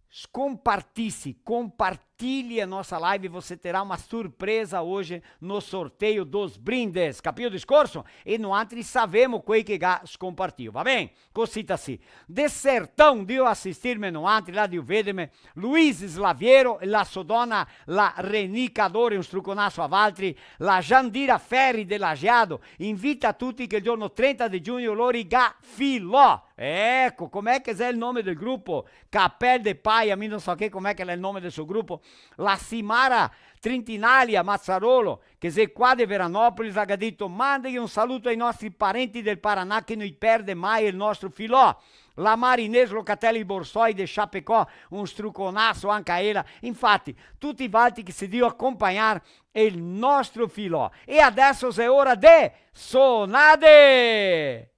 Scompartisi, compartilhe a nossa live, você terá uma surpresa hoje no sorteio dos brindes. Capì el discorso? E noantri savemo quei che ga scompartìo, va ben? Cosita sì. De Sertão, drio asistirme noantri, là drio vederme, Luiz Slaviero, la so dona, la Reni Cadore, un struconaso a valtri, la Jandira Ferri de Lajeado, invita tuti che el giorno trenta de giugno lori ga filò. Eco, com'è che xe el nome del grupo? Capel de Paia, mi no so che, com'è che l'è el nome del so grupo. La Simara Trintinalia Mazzarolo, che xe qua de Veranópolis, la ga dito: "Mandeghe un saluto ai nostri parenti del Paraná che no i perde mai el nostro filò." La Marinês Locatelli Borsoi de Chapecó, un struconaso anca a ela. Infati, tuti valtri che sì drio acompagnar el nostro filò. E adeso xe ora de sonade!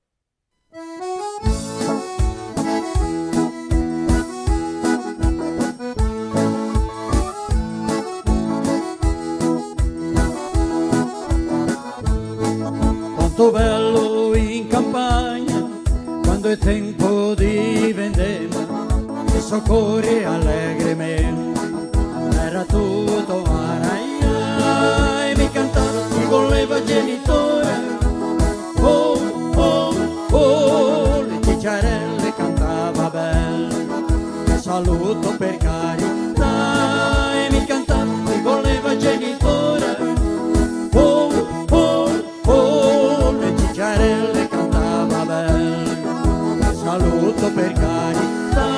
Quanto bello in campagna, quando è tempo di vendema, che soccorri allegri me. Era tutto araia e mi cantava, mi voleva genitore. Oh, oh, oh, le cicciarelle cantava bene. Saluto per carità, e mi cantava, mi voleva genitora. Oh, oh, oh, le ciciarelle cantava bel. Saluto per carità.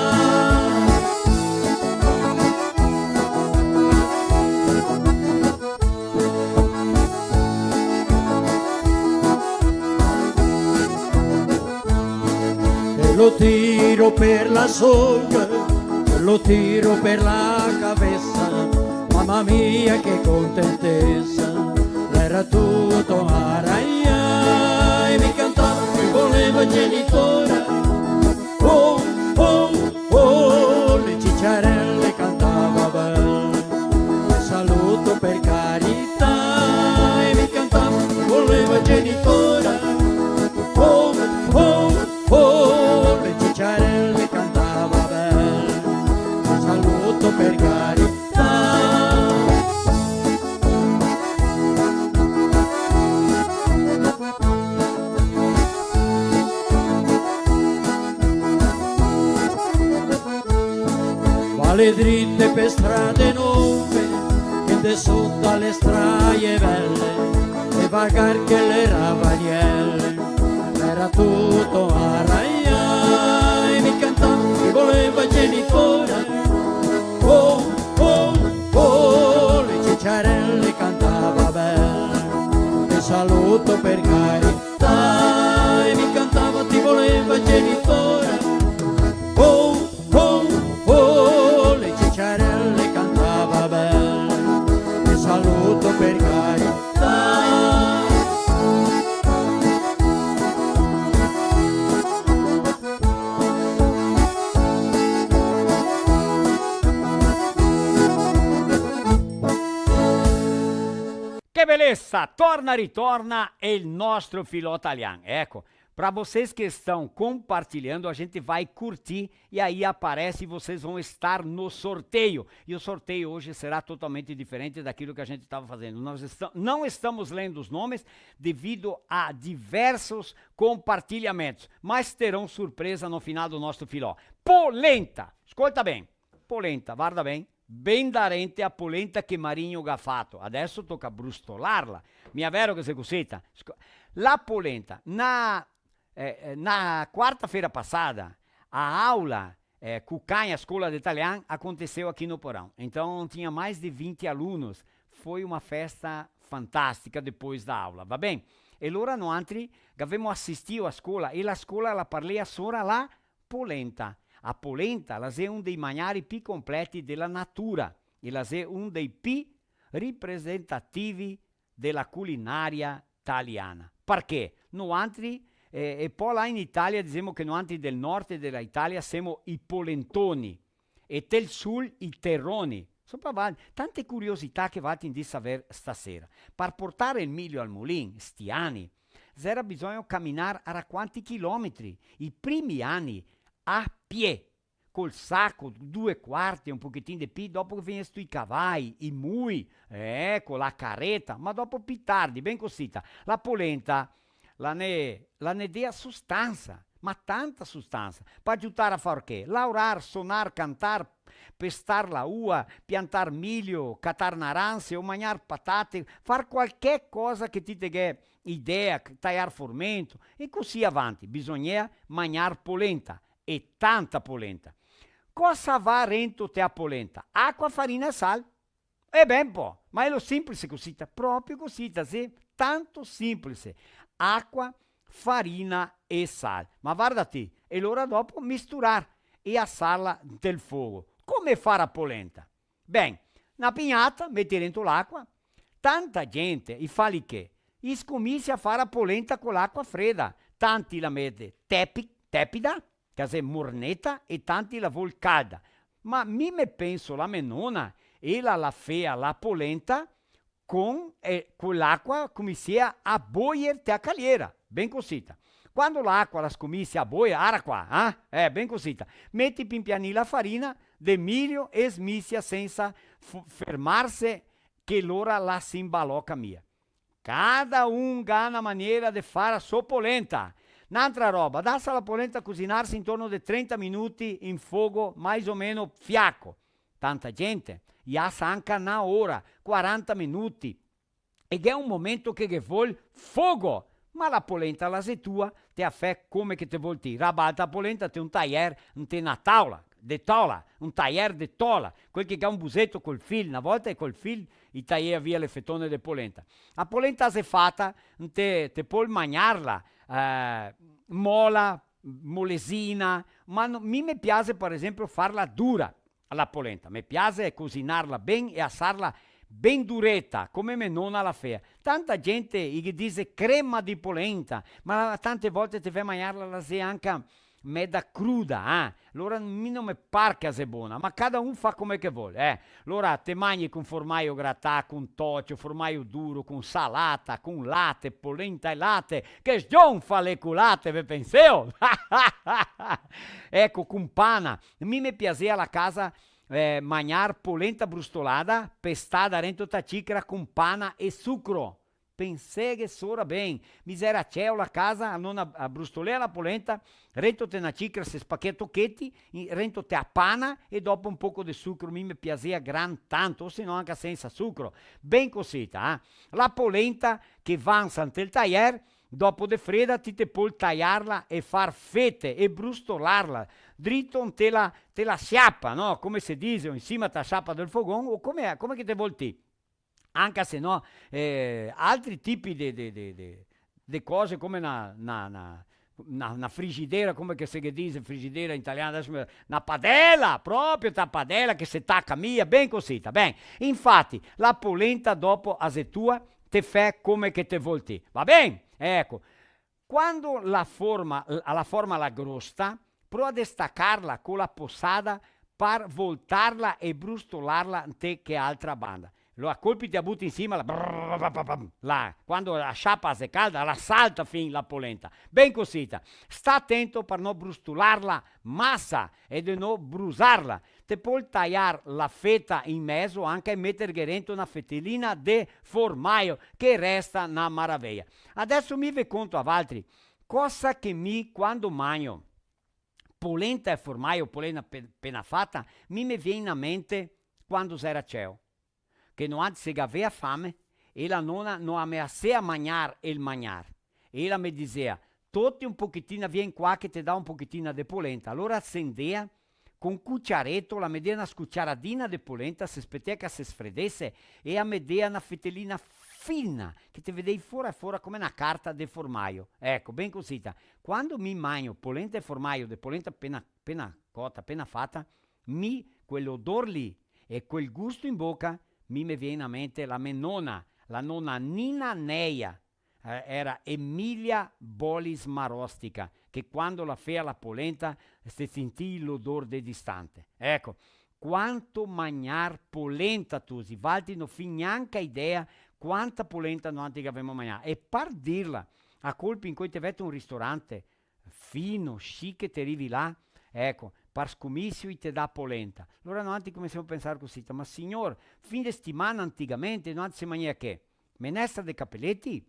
E lo tiro per la zonga, lo tiro per la cabeça. Mamma mia che contentesa, l'era tuto araia e mi cantava, mi voleva genitora. Oh, oh, oh, le ciciarelle cantava bel. Saluto per carità e mi cantava, voleva genitora. Oh, oh, oh, le ciciarelle cantava bel. Saluto per carità. Vale drite pe strade nove, che de sota le straie belle, e vagar che le ravanielle, era tuto araia, e mi cantava, mi voleva genitora. Oh, oh, oh, le ciciarelle cantava bel, e saluto per carità, e mi cantava, ti voleva genitora. Oh, oh, oh, le ciciarelle cantava bel, e saluto per carità. Che beleza! Torna, ritorna el nostro filò talian. Eco, pra vocês que estão compartilhando, a gente vai curtir e aí aparece e vocês vão estar no sorteio. E o sorteio hoje será totalmente diferente daquilo que a gente estava fazendo. Nós esta-, não estamos lendo os nomes devido a diversos compartilhamentos, mas terão surpresa no final do nosso filó. Polenta! Escolta bem. Polenta, varda ben. Ben darente a polenta che Marigno ga fato. Adeso toca brustolarla. Mia vero che xe cusita? Sco-, la polenta, na, eh, eh, na quarta-feira passada, a aula, eh, Cucanha, Escola de Italian, aconteceu aqui no Porão. Então, tinha mais de vinte alunos. Foi uma festa fantástica depois da aula, va ben? E lora noantri gavemo asistìo a scola, e la scola la parlea sora la polenta. A polenta la xe un dei magnari pi completi de la natura e la xe un dei pi ripresentativi de la culinaria taliana. Parché? Noantri, eh, e po là in Italia, disemo che noantri del nord de la Italia semo i polentoni, e tel sul i terroni. Insoma, va, tante curiosità che valtri ndì saver stasera. Par portar el milio al mulin, sti ani, zera bisogno caminar ara quanti chilometri, i primi ani, a pie, col saco, due quarte, un pochetin de pi, dopo che vegnesto i cavai, i mui, eh, co la careta, ma dopo pi tardi, ben cosita, la polenta, la ne, la ne dea sustansa, ma tanta sustansa, par giutar a far che? Laurar, sonar, cantar, pestar la ua, piantar milio, catar naranse o magnar patate, far qualche cosa che ti te ghe idea, taiar formento, e cusì avanti. Bisognea magnar polenta, e tanta polenta. Cosa va rento te a polenta? Acua, farina e sal. E ben po, ma elo sinplice cusita, proprio cusita, sì? Tanto sinplice. Acua, farina e sal. Ma varda ti, e lora dopo misturar e asarla ntel fogo. Come far a polenta? Ben, na pignata, meti rento l'acua, tanta gente i fa lì che, i scominsia a far a polenta co l'acua freda, tanti la mete tepi-, tepida, che xe morneta, e tanti la vol calda. Ma mi me penso la me nona, ela la fea la polenta con, eh, co l'acua cominsia a boier te a caliera, ben cosita. Quando l'acua la scominsia a boier, ara qua, eh? Eh, ben cosita. Meti pin pianin la farina de milio e smisia sensa f-, fermarse, che lora la se imbaloca mia. Cada un ga na maniera de far a so polenta. N'antra roba, dasa la polenta cusinarse intorno de trenta minuti in fogo mais o meno fiaco. Tanta gente i asa anca na ora, quaranta minuti. E gh'è un momento che ghe vol fogo, ma la polenta la xe tua, te a fè come che te vol ti. Rabalta a polenta te un taier, inte na taola, de tola, un taier de tola, quel che ga un buseto col fil, na volta e col fil i taiea via le fetone de polenta. A polenta xe fata, te, te pol magnarla, eh, mola, molesina, ma no, mi me piase, par esempio, farla dura, la polenta. Me piase cusinarla ben e asarla ben dureta, come me nona la fea. Tanta gente i ghe dise crema di polenta, ma tante volte te vè magnarla, la xe anca meda cruda, eh? Lora mi no me par che xe bona, ma cada un fa come che vol, eh? Lora te magni con formaio gratà, con tocio, formaio duro, con salata, con late, polenta e late, che sgionfa le culate, ve penseo? Eco, con pana. Mi me piasea la casa, eh, magnar polenta brustolada, pestada rento ta cicra con pana e sucro. Penseghe sora ben, mi xera ceo la casa, a nona a brustolea la polenta, rento te na cicra se spachea tocheti, i-, rento te a pana e dopo un poco de sucro, mi me piasea gran tanto, o se no anca sensa sucro. Ben cosita, eh? La polenta che vansa ntel taier, dopo de freda, ti te pol taiarla e far fete e brustolarla drito nte la, te la siapa, no? Come se dise, o in sima ta siapa del fogon, o come, come che te vol ti. Anca se no, eh, altri tipi de, de, de, de, de cose come na, na, na, na, na frigidera, come che se ghe dise, frigidera in italian, adeso me, na padela, proprio ta padela che se taca mia, ben cosita, ben. Infati, la polenta dopo a xe tua, te fè come che te vol ti, va ben? Eco, quando la forma, la forma la grosta, prova de stacarla co la posada par voltarla e brustolarla nte che altra banda. Lo a colpi te a buti in sima, la, brrr, pam, pam, pam, la, quando la siapa xe calda, la salta fin la polenta. Ben cosita. Sta atento par no brustolarla masa e de no brusarla. Te pol taiar la feta in mezo anca e meterghe rento na fetelina de formaio, che resta na maraveia. Adeso mi ve conto a valtri cosa che mi, quando magno polenta e formaio, polenta pe-, pena fata, mi me vien a mente quando xera ceo, che noantri se gavea fame, e la nona no a me asea magnar el magnar, e ela me disea: "Toti un pochetina, vien qua che te dao un pochetina de polenta." Alora sendea con cuciareto, la me dea na scuciaradina de polenta, se spetea che se sfredese, e a me dea na fetelina fina, che te vedei fora fora come na carta de formaio. Eco, ben cosita. Quando mi magno polenta e formaio de polenta pena, pena cota, pena fata, mi, quel odor lì e quel gusto in boca, mi me vien a mente la me nona, la nona Nina Neia, eh, era Emilia Bolis Marostica, che quando la fea la polenta se sentì l'odor de distante. Eco, quanto magnar polenta, tusi, valtri no fì gnanca idea quanta polenta noantri che gavemo magnà. E par dirla, a colpi incoi te vè te un ristorante fino, chic, te rivi là, eco, par scomisio i te dà polenta. Alora noantri comensemo a pensar cosita: "Ma signor, fin de stimana antigamente noantri se magnea che? Menestra de capeleti?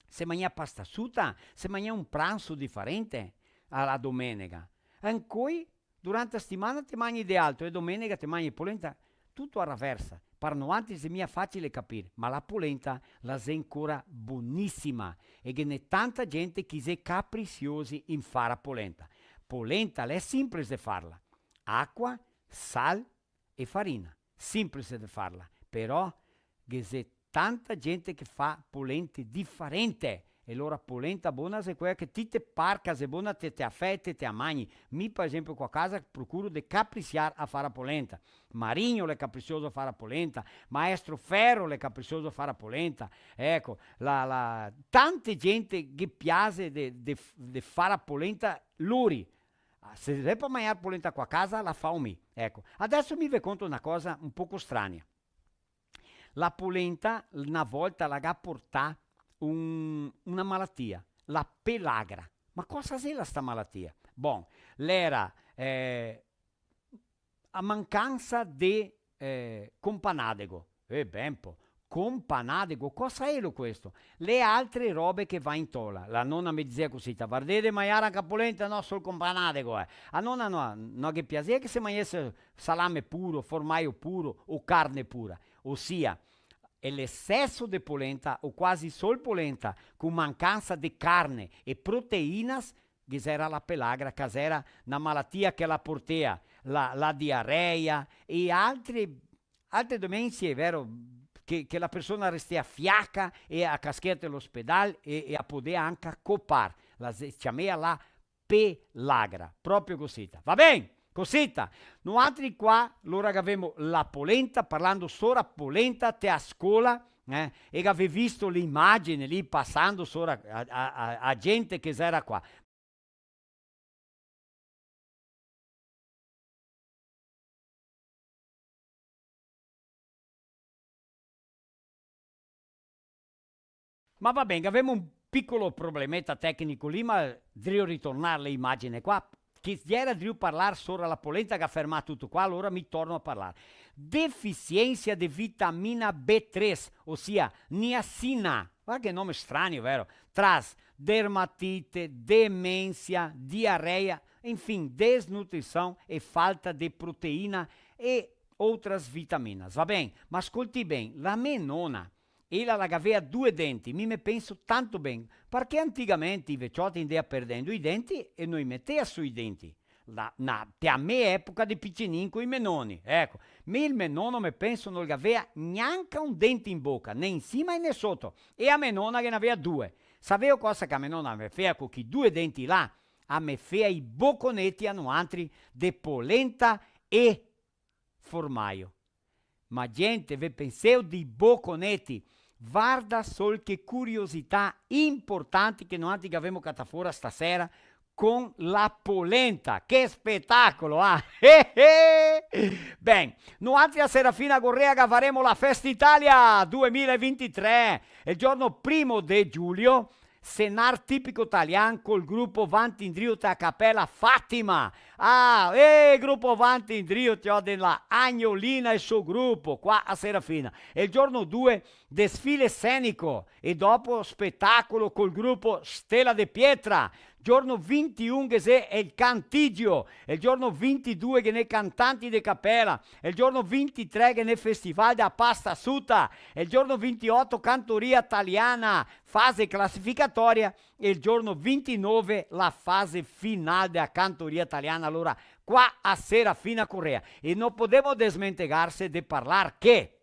Se magnea pasta suta? Se magnea un pranso difarente a la domenega?" Ancoi, durante a stimana te magni de altro, e domenega te magni polenta, tuto a raversa. Par noantri xe mia facile capir, ma la polenta la xe ancora bonisima, e ghe n'è tanta gente che xe caprisiosi in far a polenta. Polenta l'è simplice de farla: acua, sal e farina. Simplice de farla, però ghe xe tanta gente che fa polente difarente. E lora polenta bona xe quela che ti te par che xe bona, te, te a fè, te, te a magni. Mi, par esempio, qua casa procuro de caprisiar a far a polenta. Marigno l'è caprisioso a far a polenta, Maestro Ferro l'è caprisioso a far a polenta. Eco, la, la, tante gente ghe piase de, de, de far a polenta lori. Ah, se xe par magnar polenta qua casa, la fao mi. Eco, adeso mi ve conto na cosa un poco strania. La polenta, na volta, la ga portà un, una malatia, la pelagra. Ma cosa xela sta malatia? Bon, l'era, eh, a mancansa de, eh, companadego. E ben po, con panadego. Cosa elo questo? Le altre robe che va in tola. La nona me dizea cusì: "Ta vardè de magnar anca polenta?" "No, sol con panadego, eh." A nona no, no ghe piasea che se magnese salame puro, formaio puro o carne pura. Osia, e l'eceso de polenta, o quasi sol polenta, con mancansa de carne e proteinas, ghe xera la pelagra, che xera na malatia che la portea la, la diarea e altre, altre domensie, vero? Che, che la persona restea fiaca e a caschea te l'ospedal e, e a podea anca copar. La se ciamea la pelagra, proprio cosita. Va ben? Cosita. Noantri qua, lora gavemo la polenta, parlando sora polenta te a scola, eh? E gavè visto le imagine lì, pasando sora a, a, a, a gente che xera qua. Ma va ben, gavemo un picolo problemeta tecnico lì, ma drio ritornar le imagine qua, che gera drio parlar sora la polenta che ga fermà tuto qua, alora mi torno a parlar. Defisiensia de vitamina B três, osia niacina. Varda che nome stranio, vero? Tras dermatite, demensia, diarea, enfin, desnutrision e falta de proteina e outras vitaminas. Va ben? Ma scoltè ben, la me nona, ela la gavea due denti, mi me penso tanto ben, parché antigamente i vecioti i ndea perdendo i denti e no i metea su i denti. La, na, te a me epoca de picinin coi me noni, eco. Mi el me nono me penso no el gavea gnanca un dente in boca, né in sima e né soto. E a me nona ghe n'avea due. Saveo cosa che a me nona me fea co chi due denti là? A me fea i boconeti a noantri de polenta e formaio. Ma gente, ve penseo dei boconeti? Varda sol che curiosità importanti che noantri gavemo catà fora stasera con la polenta. Che spetacolo, ah! Ben, noantri a Serafina Corrêa gavaremo la Festa Italia duemila e vintitré, el giorno primo de giulio, senar tipico talian col grupo Vanti Indrio te a Capela Fatima. Ah, eh, grupo Vanti Indrio, ciò, de la Agnolina e so grupo, qua a Serafina. E el giorno due, desfile scenico, e dopo spetacolo col grupo Stella de Pietra. Giorno vintiun ghe xe el cantigio, el giorno vintidue ghe n'è cantanti de capela, el giorno vintitré ghe n'è festival da pasta suta, el giorno vintioto cantoria taliana, fase clasificatoria, e el giorno vintinove la fase final dea cantoria taliana. Alora, qua a Serafina Corrêa. E no podemo desmentegarse de parlar che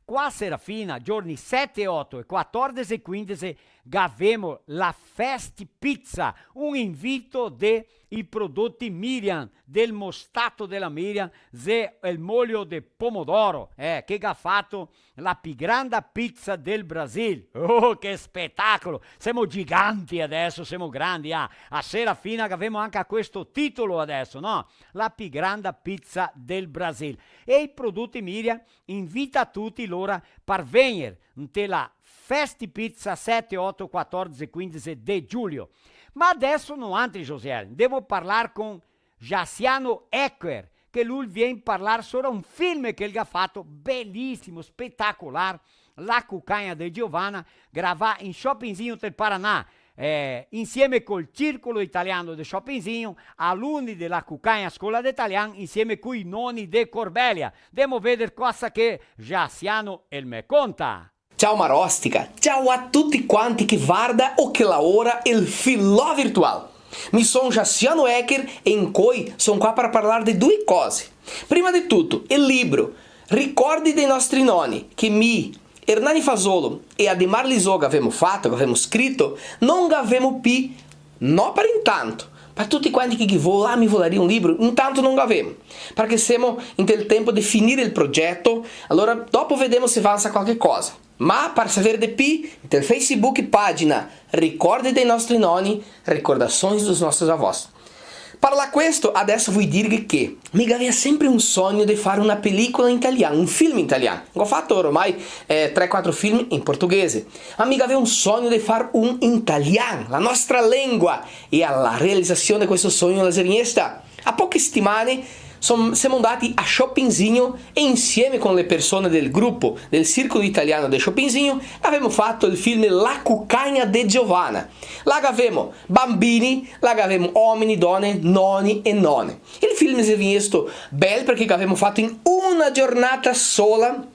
qua a Serafina, giorni sete, oto e quatordese e quindese, gavemo la Festi Pizza, un invito de i prodoti Miriam, del mostato dela Miriam, xe el molio de pomodoro, eh, che ga fato la pi granda pizza del Brasil. Oh, che spetacolo! Semo giganti adeso, semo grandi, ah. A Serafina gavemo anca questo titolo adeso, no? La pi granda pizza del Brasil. E i prodoti Miriam invita tuti lora par vegner inte la Festi Pizza sete, oto, quatordese e quindese de giulio. Ma adeso noantri, Josiel, ndemo parlar con Jaciano Ecquer, che lu el vien parlar sora un film che el ga fato, belisimo, spetacolar, La cucagna de Giovanna, gravà in Chopinzinho del Paraná, eh, insieme col Circolo Italiano de Chopinzinho, aluni de La Cucagna Scola de Talian, insieme coi noni de Corbélia. Ndemo veder cosa che Jaciano el me conta. Ciao Marostica, ciao a tuti quanti che varda o che laora el Filò Virtual. Mi son Jaciano Ecquer e incoi son qua par parlar de dui cose. Prima de tuto, el libro Ricordi dei nostri noni, che mi, Hernani Fasolo e Ademar Lisò gavemo fato, gavemo scrito, no gavemo pi, no par intanto. Par tuti quanti che, che vol, ah, mi volaria un libro, intanto no gavemo, parché semo inte el tempo de finir el progeto, alora dopo vedemo se vansa qualche cosa. Ma par saver de pi, inte el Facebook pagina Ricordi dei nostri noni, Recordações dos nossos avós. Par la questo, adeso voi dirghe che mi gavea sempre un sogno de far una pelicola in talian, un film in talian. Go fato ormai, eh, tre, quatro film in portoghese, ma mi gavea un sogno de far un in talian, la nostra lengua, e la realizasion de questo sogno la xe vegnesta. A poche setimane, Som-, semo ndati a Chopinzinho e insieme con le persone del grupo del Círculo Italiano de Chopinzinho gavemo fato el film La cucagna de Giovanna. Là gavemo bambini, là gavemo omini, done, noni e none. El film xe vegnesto bel parché gavemo fato in una giornata sola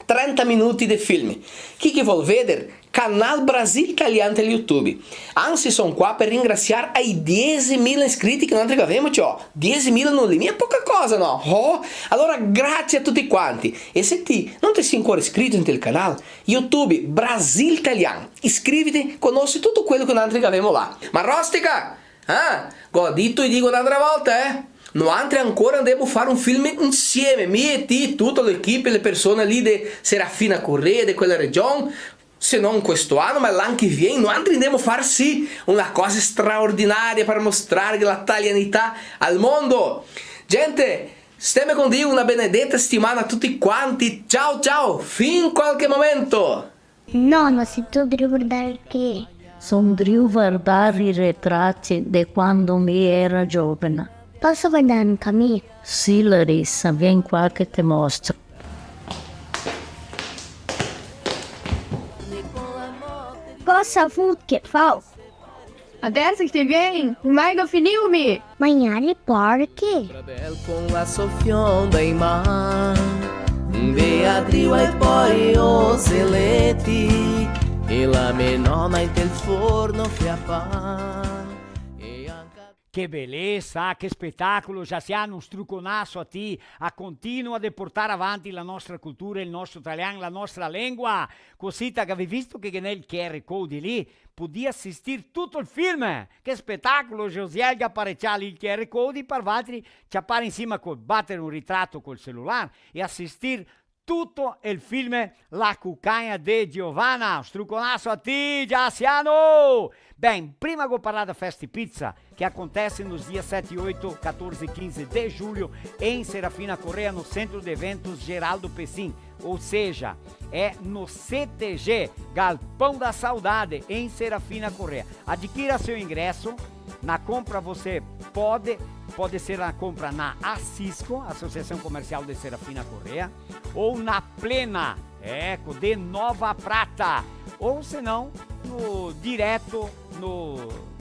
trenta minuti de film. Chi che vol veder, canal Brasil Talian tel YouTube. Anzi, son qua par ringrasiar ai diesemila iscriti che noantri gavemo, ciò. Diesemila no l'è mia poca cosa, no? Oh, alora grasie a tuti quanti. E se ti no te si ancora iscrito ntel canal YouTube Brasil Talian, iscriviti, conosi tuto quelo che noantri gavemo là. Ma Rostica! Ah, go dito e digo n'altra volta, eh? Noantri ancora ndemo far un film insieme, mi e ti, tuta l'equipe, le persone lì de Serafina Corrêa, de quela region, se no questo ano, ma l'an che vien, noantri ndemo far sì una cosa straordinaria par mostrar la talianità al mondo. Gente, steme con Dio, una benedeta setimana a tuti quanti. Ciao, ciao, fin qualche momento! Nono, si tu drio vardar che? Son drio vardar i retrati de quando mi era giovena. Poso vardar anca mi? Sì, Larissa, vien qua che te mostro. Cosa vuto che fao? Adeso che te vien, ormai go finìo mi. Magnar i porchi? Pradel con la sofion dei man, Beatriu ai poi ozeleti, e la menona inte el forno fea pan, e anca... Che belesa, che spetacolo, Jassiano, un struconaso a ti, a continua de portar avanti la nostra cultura, el nostro talian, la nostra lengua. Cosita, che gavì visto che ghe n'è el Q R code lì? Podì asistir tuto el film. Che spetacolo, Josiel, che ga parecià lì el Q R code par valtri ciapar in sima col bater un ritrato col celular e asistir tuto el film La cucagna de Giovanna. Struconaso a ti, Giassiano! Ben, prima go parlà da Festa Pizza, que acontece nos dias sete, oito, catorze e quinze de julho em Serafina Corrêa, no Centro de Eventos Geraldo Pessim, ou seja, é no C T G, Galpão da Saudade, em Serafina Corrêa. Adquira seu ingresso. Na compra você pode, pode ser na compra na Assisco, Associação Comercial de Serafina Corrêa, ou na Plena, eco, de Nova Prata, ou senão no direto no,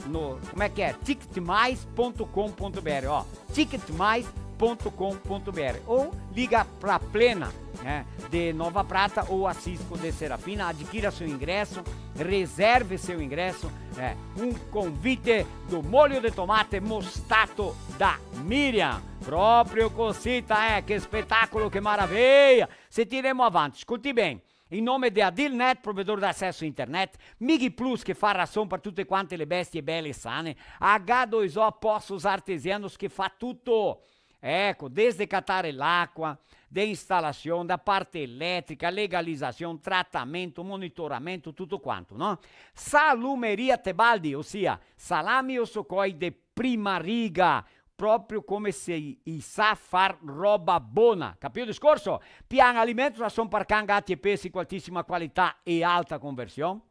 no, como é que é? Ticketmais ponto com ponto B R, ó, ticketmais ponto com ponto B R, ou liga pra Plena, né, de Nova Prata ou Assisco de Serafina, adquira seu ingresso, reserve seu ingresso, é um convite do molho de tomate Mostato da Miriam. Proprio cosita, eh, che spetacolo, che maraveia! Se tiremo avanti, scolti ben. In nome de Adilnet, provedor de acesso internet, Migi Plus che fa rason par tute quante le bestie bele e sane, H due O Poços Artesianos che fa tuto. Eco, desde catar l'acua, de instalasion, da parte eletrica, legalizasion, tratamento, monitoramento, tuto quanto, no? Salumeria Tebaldi, osia salami e osocoi de prima riga, proprio come se i, i sa far roba bona. Capì el discorso? Pian Alimentos, rason par can, gati e pesi co altisima qualità e alta conversion.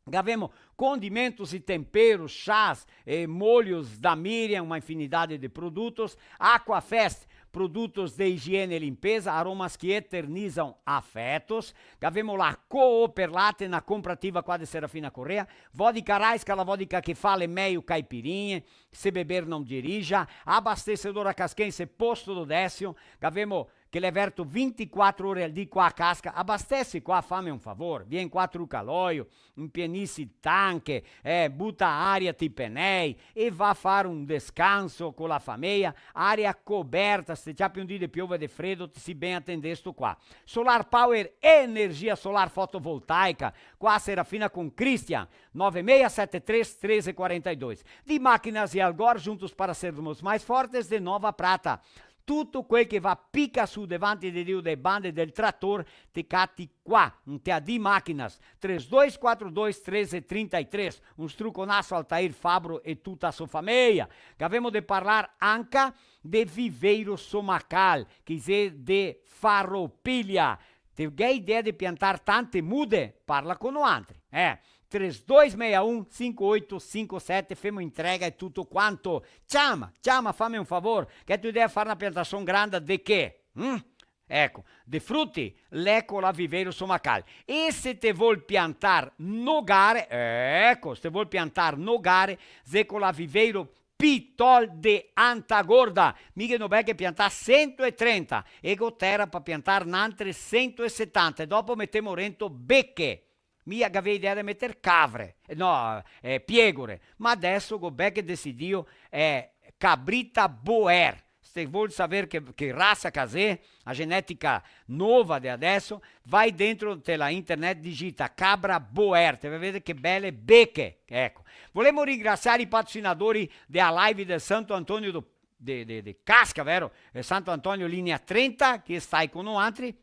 Gavemo condimentos e temperos, chás e molhos da Miriam, uma infinidade de produtos. Aquafest, produtos de higiene e limpeza, aromas que eternizam afetos. Gavemo la Cooperlate, na compra ativa qua de Serafina Corrêa. Vodka Raiska, la vodka che fa le meio caipirinhe. Se beber, não dirija. Abastecedora Casquense, Posto do Décio. Gavemo che l'è verto vintiquatro ore al dì qua a Casca. Abastesi qua, fame un favor. Vien qua, truca l'oio, impienisi el tanche, eh, buta aria ti penei e va a far un descanso co la fameia. Aria coberta, se te ciapi un dì de piova e de fredo, te si ben atendesto qua. Solar Power, energia solar fotovoltaica, qua a Serafina con Cristian, nove meia sete três, treze quarenta e dois. De Máquinas e Algor, juntos para sermos mais fortes, de Nova Prata. Tuto quel che va pica su devanti de Dio, de bande del trator, te cati qua, inte a De Máquinas, três dois quatro dois, treze trinta e três. Un struconaso Altair Fabro e tuta a so fameia. Gavemo de parlar anca de Viveiro Somacal, che xe de Farroupilha. Te ghè idea de piantar tante mude? Parla co noantri. Eh, três dois meia um, cinco oito cinco sete, femo entrega e tuto quanto. Ciama, ciama, fame un favor, che te deve far na piantasion granda de che? Mm? Eco, de fruti, l'è co la Viveiro Somacal. E se te vol piantar nogare, eco, se te vol piantar nogare, xe co la Viveiro Pitol de Anta Gorda. Mi ghe n'ò belche piantà sento e trenta, e go tera pa piantar n'antre sento e setanta, e dopo metemo rento beche. Mi gavea idea de meter cavre, eh, no, eh, piegore, ma adeso go belche decidio, eh, cabrita Boer. Se vol saver che, che rasa che xe, a genetica nova de adeso, vai dentro te la internet, digita cabra Boer, te vai veder che bele beche, eco. Volemo ringrasiar i patrocinadori de a live del Santo Antonio do, de, de, de Casca, vero? Eh, Santo Antonio Linea trenta, che stai co noantri,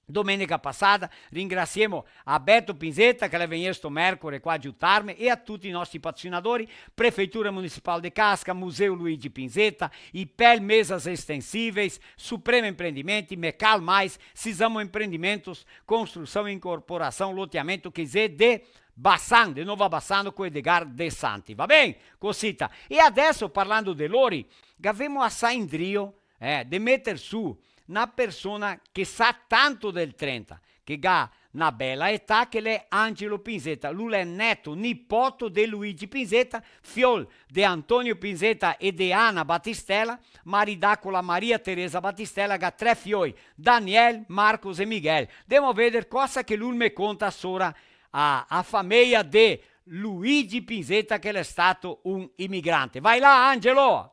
domenica pasada. Ringrasiemo a Beto Pinzetta, che l'è vegnesto mercore qua a giutarme, e a tuti i nostri patrocinadori, Prefeitura Municipal de Casca, Museu Luigi Pinzetta, Ipel Mesas Extensíveis, Supremo Empreendimentos, Mecal Mais, Sisamo Empreendimentos, Construção e Incorporação, Loteamento, che xe de Bassano, de Nova Bassano, co Edgar De Santi. Va ben? Cosita. E adeso, parlando de lori, gavemo asà indrio, eh, de meter su na persona che sa tanto del trenta, che ga na bela età, che l'è Angelo Pinzetta. Lu l'è neto, nipoto de Luigi Pinzetta, fiol de Antonio Pinzetta e de Ana Battistella, maridà co la Maria Teresa Battistella, ga tre fioi, Daniel, Marcos e Miguel. Ndemo veder cosa che lu me conta sora a, a fameia de Luigi Pinzetta, che l'è stato un imigrante. Vai là, Angelo!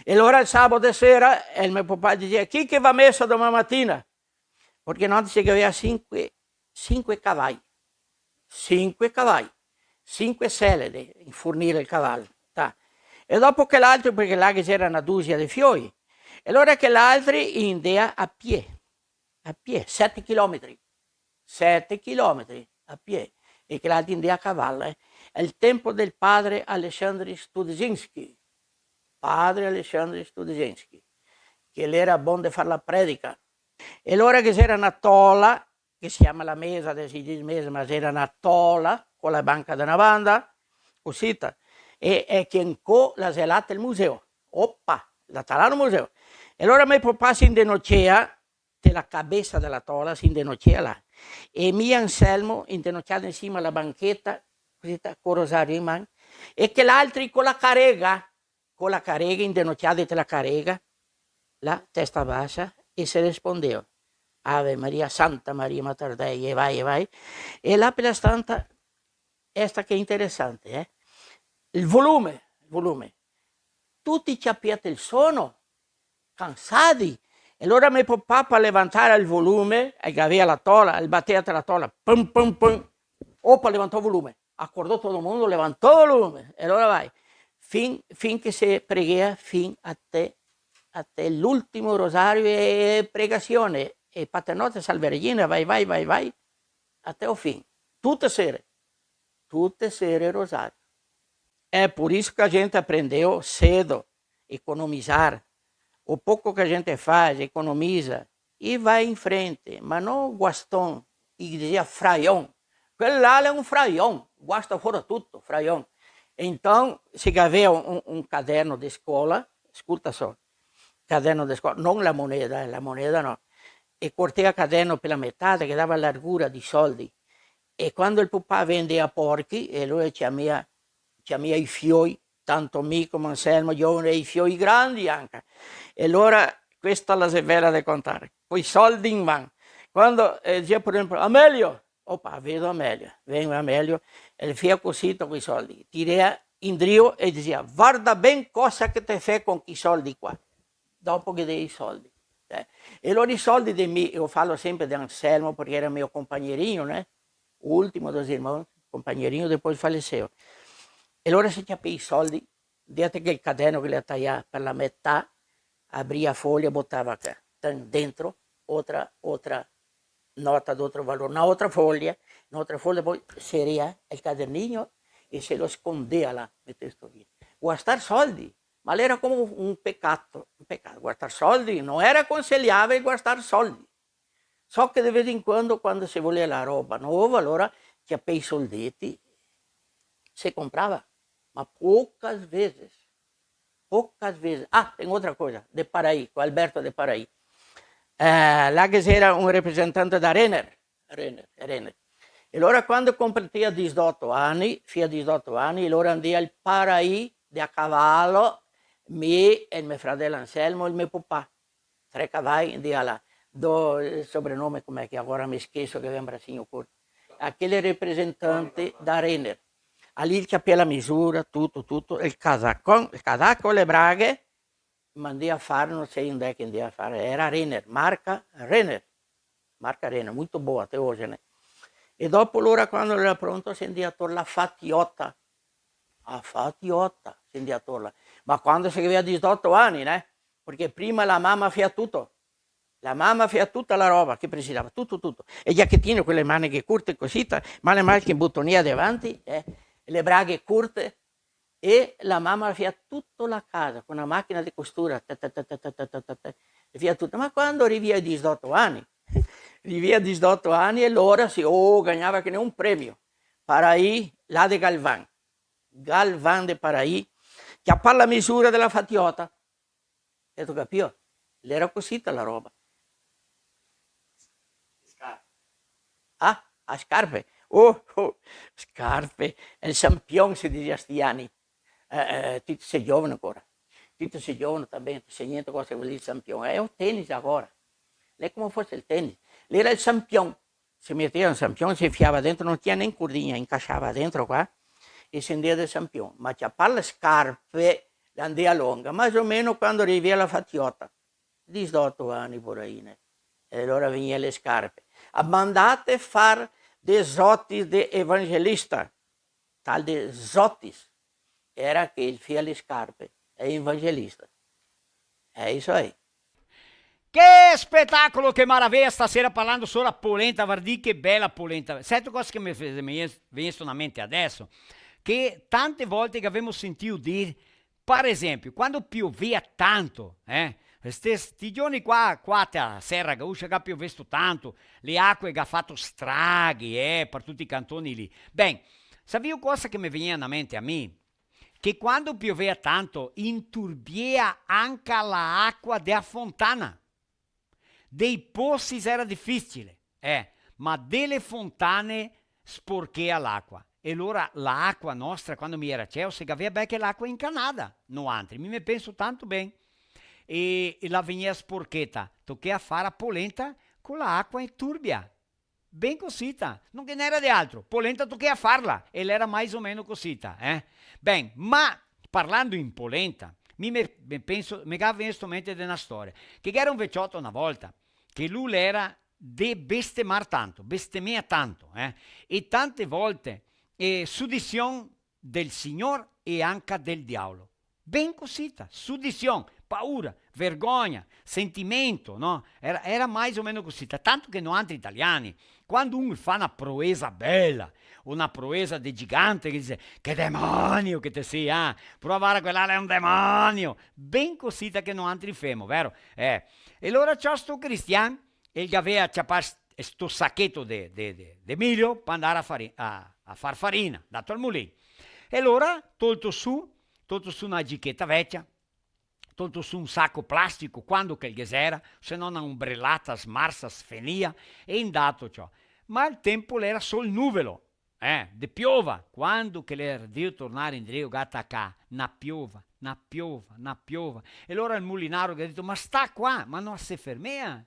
E alora el sabato sera, el me papà dixea: "Chi che va a mesa doman matina?" Parché noantri se gavea sinque, sinque cavai. Sinque cavai. Sinque sele de infurnir el caval. Ta. E dopo che l'altri, parché là ghe gera na dusia de fioi. E alora che l'altri i ndea a pie. A pie, sete chilometri. Sete chilometri a pie, e che l'altri ndea a caval, eh. È il tempo del padre Alessandri Studzinski. Padre Alessandri Studzinski, che l'era bon de far la predica. E alora ghe gera na tola, che se ciama la mesa, de, se dise mesa, ma gera na tola, co la banca da na banda, cusita, e, e che ancò la xe là te el museo. Opa, la talà no museo. E alora me papà se indenocea, te la cabesa de la tola, se indenocea là. E mi, Anselmo, indenocià in sima a la bancheta, cusì, ta, co rosario in man, e che l'altri co la carega, co la carega, indenocià te la carega, là, testa basa, e se respondea: "Ave Maria, Santa Maria, Mater Dei", e vai, e vai. E là pe la stanza Esta che interesante, eh? El volume, el volume. Tuti ciapea el sono, cansadi. E alora me papà, par levantar el volume, el gavea la tola, el batea te la tola, pum, pum, pum. Opa, levantó el volume. Acordó todo el mundo, levantó el volume. E alora vai. Fin, fin che se preghea, fin a te, a te l'ultimo rosario e pregasion. E Paternoster, Salve Regina, vai, vai, vai, vai. Até o fin. Tute sere. Tute sere rosario. É por isso que a gente aprendeu cedo economizar. O pouco que a gente faz, economiza e vai em frente. Mas não guastão, e dizia fraion. Quel là l'è un fraion, guasta fora tuto, fraion. Então, se gavea un, un caderno de scola, scolta solo, caderno de scola, non la moneda, eh, la moneda no, e cortea caderno per la metà, che dava largura di soldi. E quando el papà vendea porchi, e alora ciamea, ciamea i fioi, tanto mi come Anselmo, giovane, e i fioi grandi anca. E alora, questa la xe bela de contare, coi soldi in man. Quando, eh, dixea, per esempio, "Amelio", opa, vedo Amelio, vien Amelio, e el fea cosita coi soldi, tirea indrio e dixea: "Varda ben cosa che te fè con chi soldi qua." Dopo che dei i soldi. Eh. E alora i soldi de mi, eu falo sempre de Anselmo, porque era meu companheirinho, né? O último dos irmãos, companheirinho, depois faleceu. E alora se ciapea i soldi, dentro quel caderno che l'era taià per la metà, abria a folha, botava qua, tan, dentro, outra, outra nota de outro valor, na outra folha, na outra folha, poi seria el caderninho e se lo scondea là, metea sto via. Guastar soldi, ma l'era come un, un pecato, un pecato. Guastar soldi, no era conseliabile guastar soldi. Só che de vez in quando, quando se volea la roba nova, alora ciapea i soldeti Se comprava, ma pocas vezes. Pocas vezes. Ah, tem outra coisa, de Paraí, com Alberto de Paraí. Eh, là che ghe gera un representante da Renner. Renner, Renner. E alora quando completea disdoto ani, fea disdoto ani, e alora andea al Paraí de a cavalo, mi e el me fradel Anselmo e el me papà. Tre cavai, andea là. Do, el sobrenome com'è che agora me scheso che gavea un brasinho corto. Aquele representante da Renner. Alì el ciapea la misura, tuto, tuto, el casacon, el casaco, le braghe, ma andea a far, no so onde che andea a far, era Renner, marca Renner. Marca Renner, muito boa até hoje, né? E dopo alora, quando l'era pronto, se andea a tor la fatiota. A fatiota, se andea a torla. Ma quando se gavea disdoto ani, né? Parché prima la mama fea tuto. La mama fea tuta la roba che precisava, tuto, tuto. E giachetino co le maneghe curte cosita, male mal che inbutonea davanti, eh, e le braghe curte, e la mama fea tuto la casa, co na machina de costura, ta, ta, ta, e fea tuto. Ma quando rivea ai disdoto ani, rivea ai disdoto ani, e alora sì, oh, gagnava che n'è un premio. Paraí, là de Galvão. Galvão de Paraí, ciapar la misura de la fatiota. Gheto capìo? L'era cosita la roba. Ah, a scarpe. Oh, oh, scarpe. El sampion se dizea sti ani. Eh, eh, ti te si giovane ancora. Ti te si giovane, sta ben, te si gnente cosa che vol dir el sampion. Xe un tenis agora. L'è come fose el tenis. L'era el sampion. Se metea un sampion, se infiava dentro, no tinha nen cordinha, incasava dentro qua e se ndea de sampion. Ma ciapar le scarpe, l'andea longa, mais o meno quando rivea la fatiota. Disdoto ani, poraine. E alora vegnea le scarpe. A mandate far de Zotis de evangelista. Tal de Zotis, era che el fea le scarpe, el evangelista. Xe isso aí. Che spetacolo, che maraveia, stasera parlando sora polenta, vardì che bela polenta. Senti cosa che me fe-, me vien, vien na mente adeso? Che tante volte che gavemo sentìo dir, par esempio, quando piovea tanto, eh, ste, sti giorni qua, qua te a Serra Gaúcha, che ga piovesto tanto, le acque che ga fato straghi, eh, par tuti i cantoni lì. Ben, savìo cosa che me vegnea na mente a mi? Che quando piovea tanto, inturbiea anca la acua de a fontana. Dei posi era dificile, eh, ma de le fontane sporchea l'acua. E alora la acua nostra, quando mi era ceo, se gavea bel che l'acua incanada, noantri. Mi me penso tanto ben. E, e la vegnea sporcheta, tochea far a polenta co la acua turbia. Ben cosita, no ghe n'era de altro. Polenta tochea farla, e l'era mais o meno cosita, eh? Ben, ma parlando in polenta, mi me, me penso, me ga vesto mente de na storia, che ghera un vecioto na volta, che lu l'era de bestemar tanto, bestemea tanto, eh? E tante volte, eh, sudision del Signor e anca del diavolo. Ben cosita, sudision, paura, vergogna, sentimento, no? Era, era mais o meno cosita. Tanto che noantri italiani, quando un fa na proeza bela, o na proeza de gigante, che dixe, "Che demonio che te si, ah? Prova, varda, quel là l'è un demonio!" Ben cosita che noantri femo, vero? Eh. E alora ciò sto cristian, el gavea ciapà s-, sto sacheto de, de, de, de milio pa andar a fari-, a, a far farina, dato al mulin. E alora, tolto su, tolto su na gicheta vecia, tolto su un saco plastico, quando che el ghe gera, se no na ombrelata smarsa, sfenia, e ndato ciò. Ma el tempo l'era sol nuvelo, eh, de piova, quando che l'era drio tornar indrio, ga tacà na piova, na piova, na piova. E alora el mulinaro ghe ga dito: "Ma sta qua, ma no se fermea,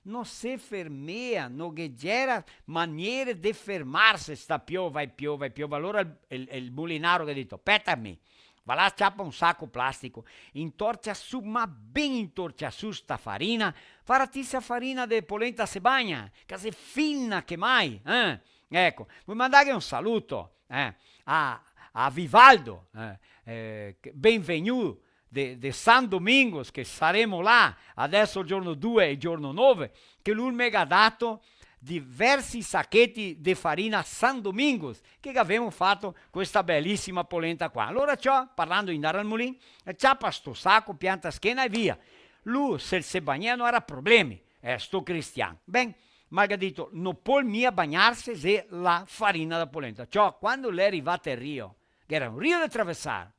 no se fermea, no ghe gera maniere de fermarse, sta piova e piova e piova." Alora el, el, el mulinaro ghe ga dito: "Speta mi, va là, ciapa un saco plastico, intorcia su, ma ben intorcia su sta farina, varda ti se a farina de polenta se bagna, che xe fina che mai, eh?" Eco, vui mandarghe un saluto, eh, a, a Vivaldo, eh, eh, che, benvegnù de, de San Domingos, che saremo là, adeso el giorno due e el giorno nove, che lu me ga dato diversi sacheti de farina San Domingos, che gavemo fato questa belisima polenta qua. Alora ciò, parlando de ndar al mulin, ciapa sto saco, pianta schena e via. Lu, se, se bagnea, no era problemi, eh, sto cristian. Ben, ma el ga dito, no pol mia bagnarse xe la farina da polenta. Ciò, quando l'è rivà te rio, Ghe era un rio de travesar.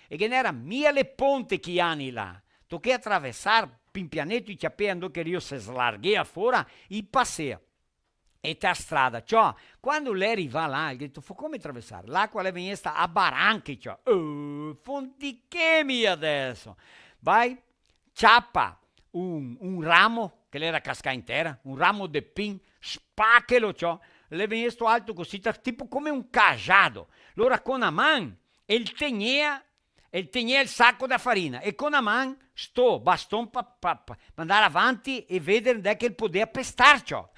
E ghe n'era mia le ponte chi ani là. Tochea travesar, pin pianeto, i ciapea ndo che el rio se slarghea fora, i pasea. E te a strada, ciò, quando l'è rivà là, el ga dito: "Fo come travesar?" L'acua l'è vegnesta a baranche, ciò. "Eh, fondichemi adeso." Vai, ciapa un, un ramo che l'era cascà in tera, un ramo de pin, spachelo, ciò. L'è vegnesto alto cusì, ta-, tipo come un cajado. Lora co na man, el tegnea, el tegnea el saco da farina, e co na man sto baston pa, pa, pa, pa ndar avanti e veder ndè che el podea pestar, ciò.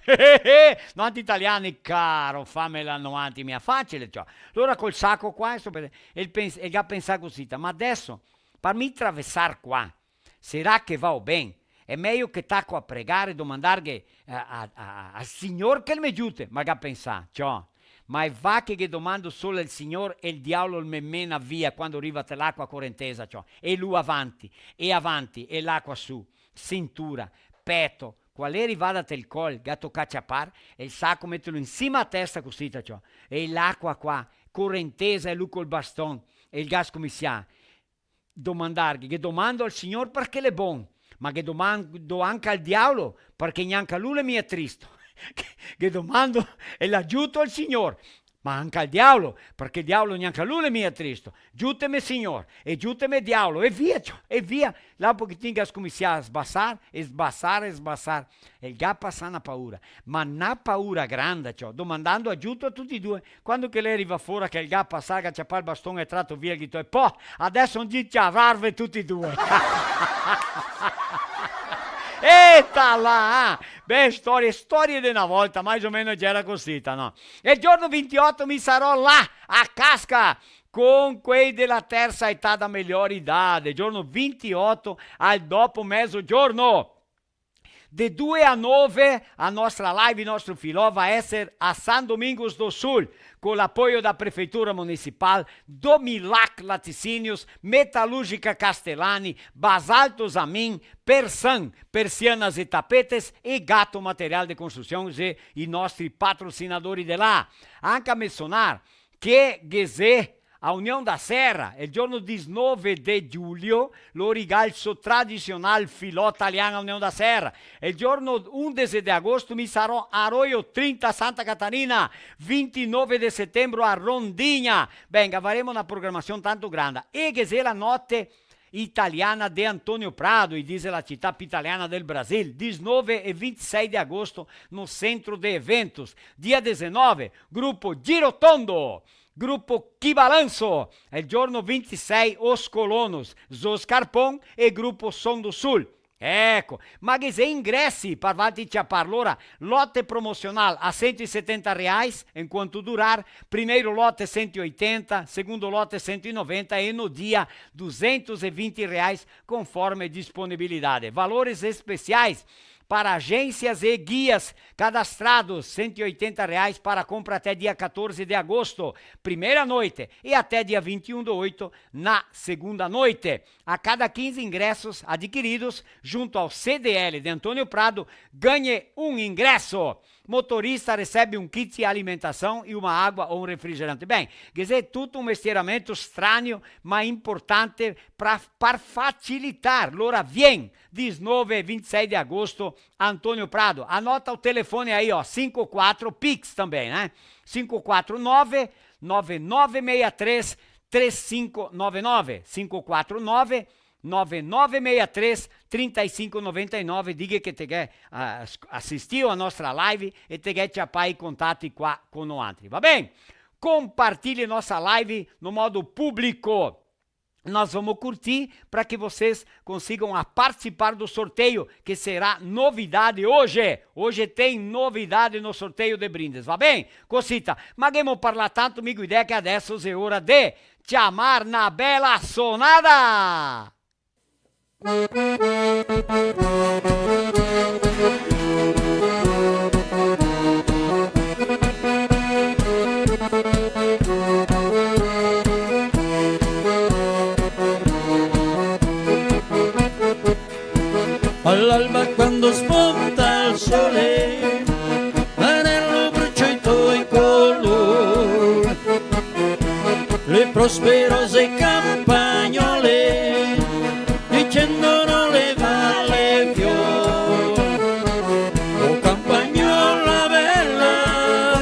Noantri italiani, caro, famela noantri mia facile, ciò. Lora col saco qua, insoma, el pens-, el ga pensà cusì, ta: "Ma adeso, par mi travesar qua, serà che vao ben? Xe mejo che taco a pregar e domandarghe a, a, a, al Signor che el me giute", ma ga pensà, ciò. "Ma e va che ghe domando solo al Signor e el diaolo el me mena via quando riva te l'acua corentesa, ciò." E lu avanti, e avanti, e l'acua su, sintura, peto, qual l'è rivada te el col, ga tocà ciapar, e el saco metelo in sima a testa cusì, ta, ciò. E l'acua qua, corentesa, e lu col baston, e el ga scominsià domandarghe, ghe domando al Signor parché l'è bon, ma ghe domando anca al diaolo, parché gnanca lu l'è mia tristo. Ghe domando el agiuto al Signor, ma anca al diaolo, parché el diaolo gnanca lu l'è mia tristo. "Giuteme, Signor, e giuteme, diaolo", e via, ciò, e via. Là un pochetin che el ga scominsià a sbasar, e sbasar, e sbasar. El ga pasà na paura, ma na paura granda, ciò, domandando agiuto a tuti e due. Quando che l'è rivà fora, che el ga pasà, el ga ciapà el baston e trato via, el ga dito: "E po, adeso ndì ciavarve tuti e due." Eta là, ah! Beh, storie, storie de na volta, mais o meno gera cusì, ta, no? E el giorno vintioto mi sarò là, a Casca, con quei dela tersa età da melhor idade. Giorno vintioto al dopo mezogiorno. De due a nove, a nostra live, el nostro filò va eser a San Domingos do Sul, co l'apoio da Prefeitura Municipal, Domilac Laticínios, Metalúrgica Castellani, Basalto Zamin, Persan, persianas e tapetes, e Gato Material de Construção, e i nostri patrocinadori de là. Anca mensonar che ghe xe a União da Serra, el giorno disnove de giulio, lori ga el so tradisional filò talian a União da Serra. El giorno undese de agosto mi sarò a Arroio, trinta Santa Catarina, vintinove de setembro a Rondinha. Ben, gavaremo na programasion tanto granda. E ghe xe la note italiana de Antonio Prado, e dixe la cità pi italiana del Brasil, disnove e vintisei de agosto no centro de eventos. Dia dezenove, grupo Girotondo, grupo Que Balanço, el giorno vintisei Os Colonos, Zoscarpon e grupo Som do Sul. Eco, ma ghe xe ingresi par valtri ciapar. Lora, lote promosional a cento e setenta reais, enquanto durar, primeiro lote cento e oitenta, segundo lote cento e noventa e no dia duzentos e vinte reais, conforme disponibilidade. Valores especiais para agências e guias cadastrados, cento e oitenta reais para compra até dia catorze de agosto, primeira noite, e até dia vinte e um do oito, na segunda noite. A cada quinze ingressos adquiridos, junto ao C D L de Antônio Prado, ganhe um ingresso. Motorista recebe um kit alimentação e uma água ou um refrigerante. Ben, ghe xe tuto un mestieramento stranio, ma importante pra, par facilitar. Lora vien, disnove e vintisei de agosto, Antônio Prado. Anota o telefone aí, ó, cinco quatro, Pix também, né? Cinco quatro nove, nove nove meia três, três cinco nove nove. Cinco quatro nove, nove nove meia três, trinta e cinco noventa e nove, diga que te quer, ah, as-, assistiu a nossa live e te quer ciapar i contati qua con noantri, va ben? Compartilhe nossa live no modo público. Nós vamos curtir pra que vocês consigam a participar do sorteio, que será novidade hoje. Hoje tem novidade no sorteio de brindes, va ben? Cosita, ma ghemo parlà tanto, mi go idea che adeso xe ora de ciamar na bela sonada! All'alba quando spunta il sole, l'anello brucia i tuoi colori. Le Prosperose campagnole, dicendo no le vale fior. O campagnola bela,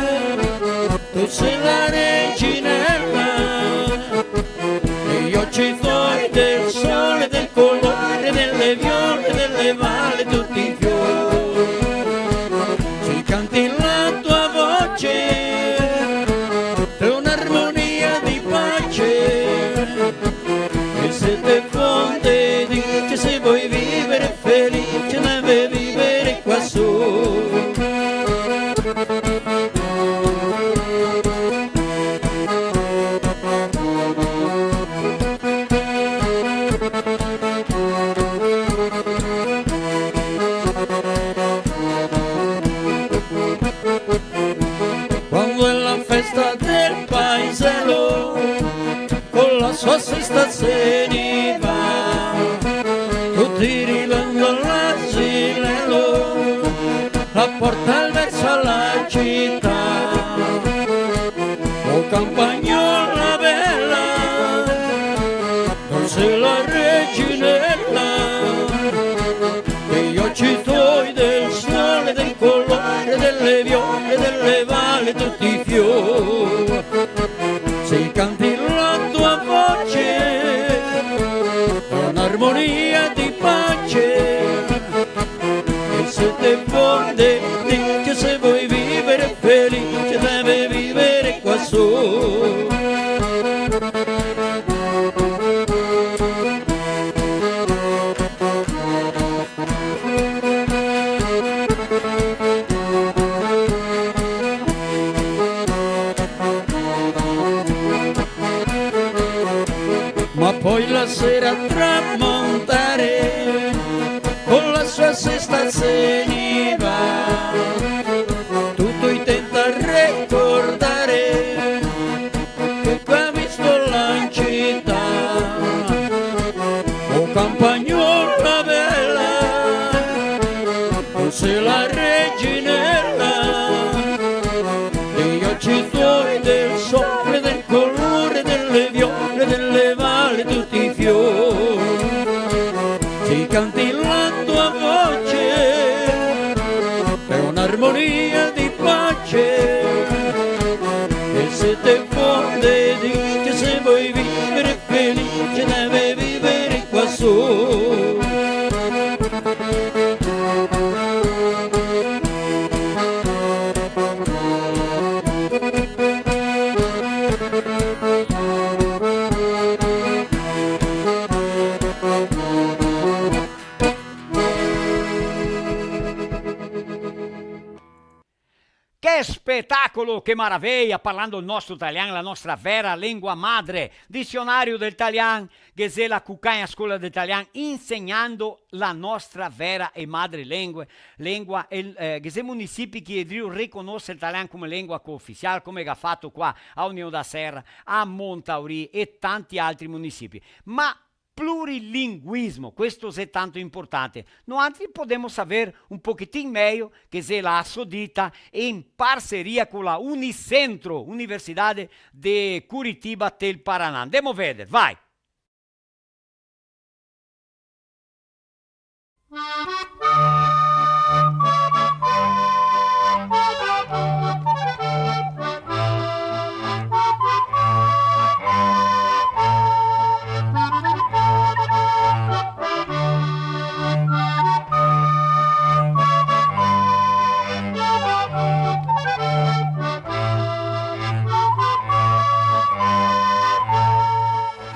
tu sei la reginela, e i oci toi del sole, del colore, dele viole, dele vale, tuti i fior. Se canti la tua voce, è un'armonia di pace, e se te fonde dice, se vuoi vivere felice, deve vivere qua su. Quando è la festa del paesello, con la sua sesta se ne va, tutti gridando all'asinello, la porta verso la città. O campagnola bella, tu sei la reginella, dei oci toi, del sole, del colore, dele viole, dele vale, tuti i fior. Se canti la tua voce, è un'armonia di pace, e se te fonde dice, se vuoi vivere felice, deve vivere qua su. Ma poi la sera tramontare, con la sua sesta se ne va, tuti i tenta ricordare che qua ha visto la città. O campagnola bella, tu sei la reginella, dei oci toi, del sole, del colore, dele viole, dele vale, tuti i fior. Se canti la tua voce, è un'armonia di pace, e se te fonde dice, se vuoi vivere felice, deve vivere qua su. Che spetacolo, che maraveia, parlando el nostro talian, la nostra vera lengua madre. Dicionario del talian, ghe xe la Cucagna Scola de Talian, insegnando la nostra vera e madre lengue, lengua, e, eh, ghe xe munisipi che drio riconoser el talian come lengua cooficial, come che ga fato qua a Union da Serra, a Montauri e tanti altri munisipi. Ma plurilinguismo, questo xe tanto importante. Noantri podemo saver un pochetin mejo che xe la Assodita in parseria co la Unicentro, Universidade de Curitiba del Paraná. Andemo veder, vai!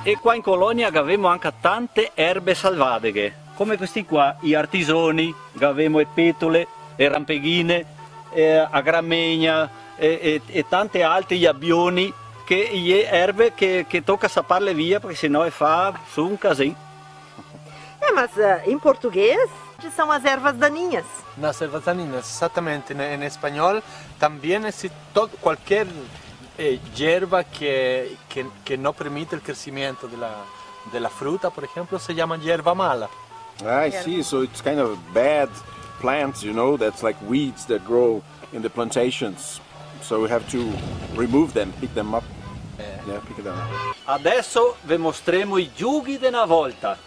E qua in colonia gavemo anca tante erbe salvadeghe, come questi qua, i artisoni, gavemo e petole, e rampeghine, e a gramegna, e, e, e tante altre, i abioni, che i è erbe che, che toca saparle via, parché se no e fa su un casin. Eh, mas, eh, em português, são as ervas daninhas. Nas ervas daninhas, exatamente. Em, em espanhol, também se to-, qualquer, eh, hierba que, que, que não permite o crescimento da, da fruta, por exemplo, se chama hierba mala. I see. So it's kind of bad plants, you know, that's like weeds that grow in the plantations. So we have to remove them, pick them up. É, Eh, perché da... Adeso ve mostremo i giughi de na volta.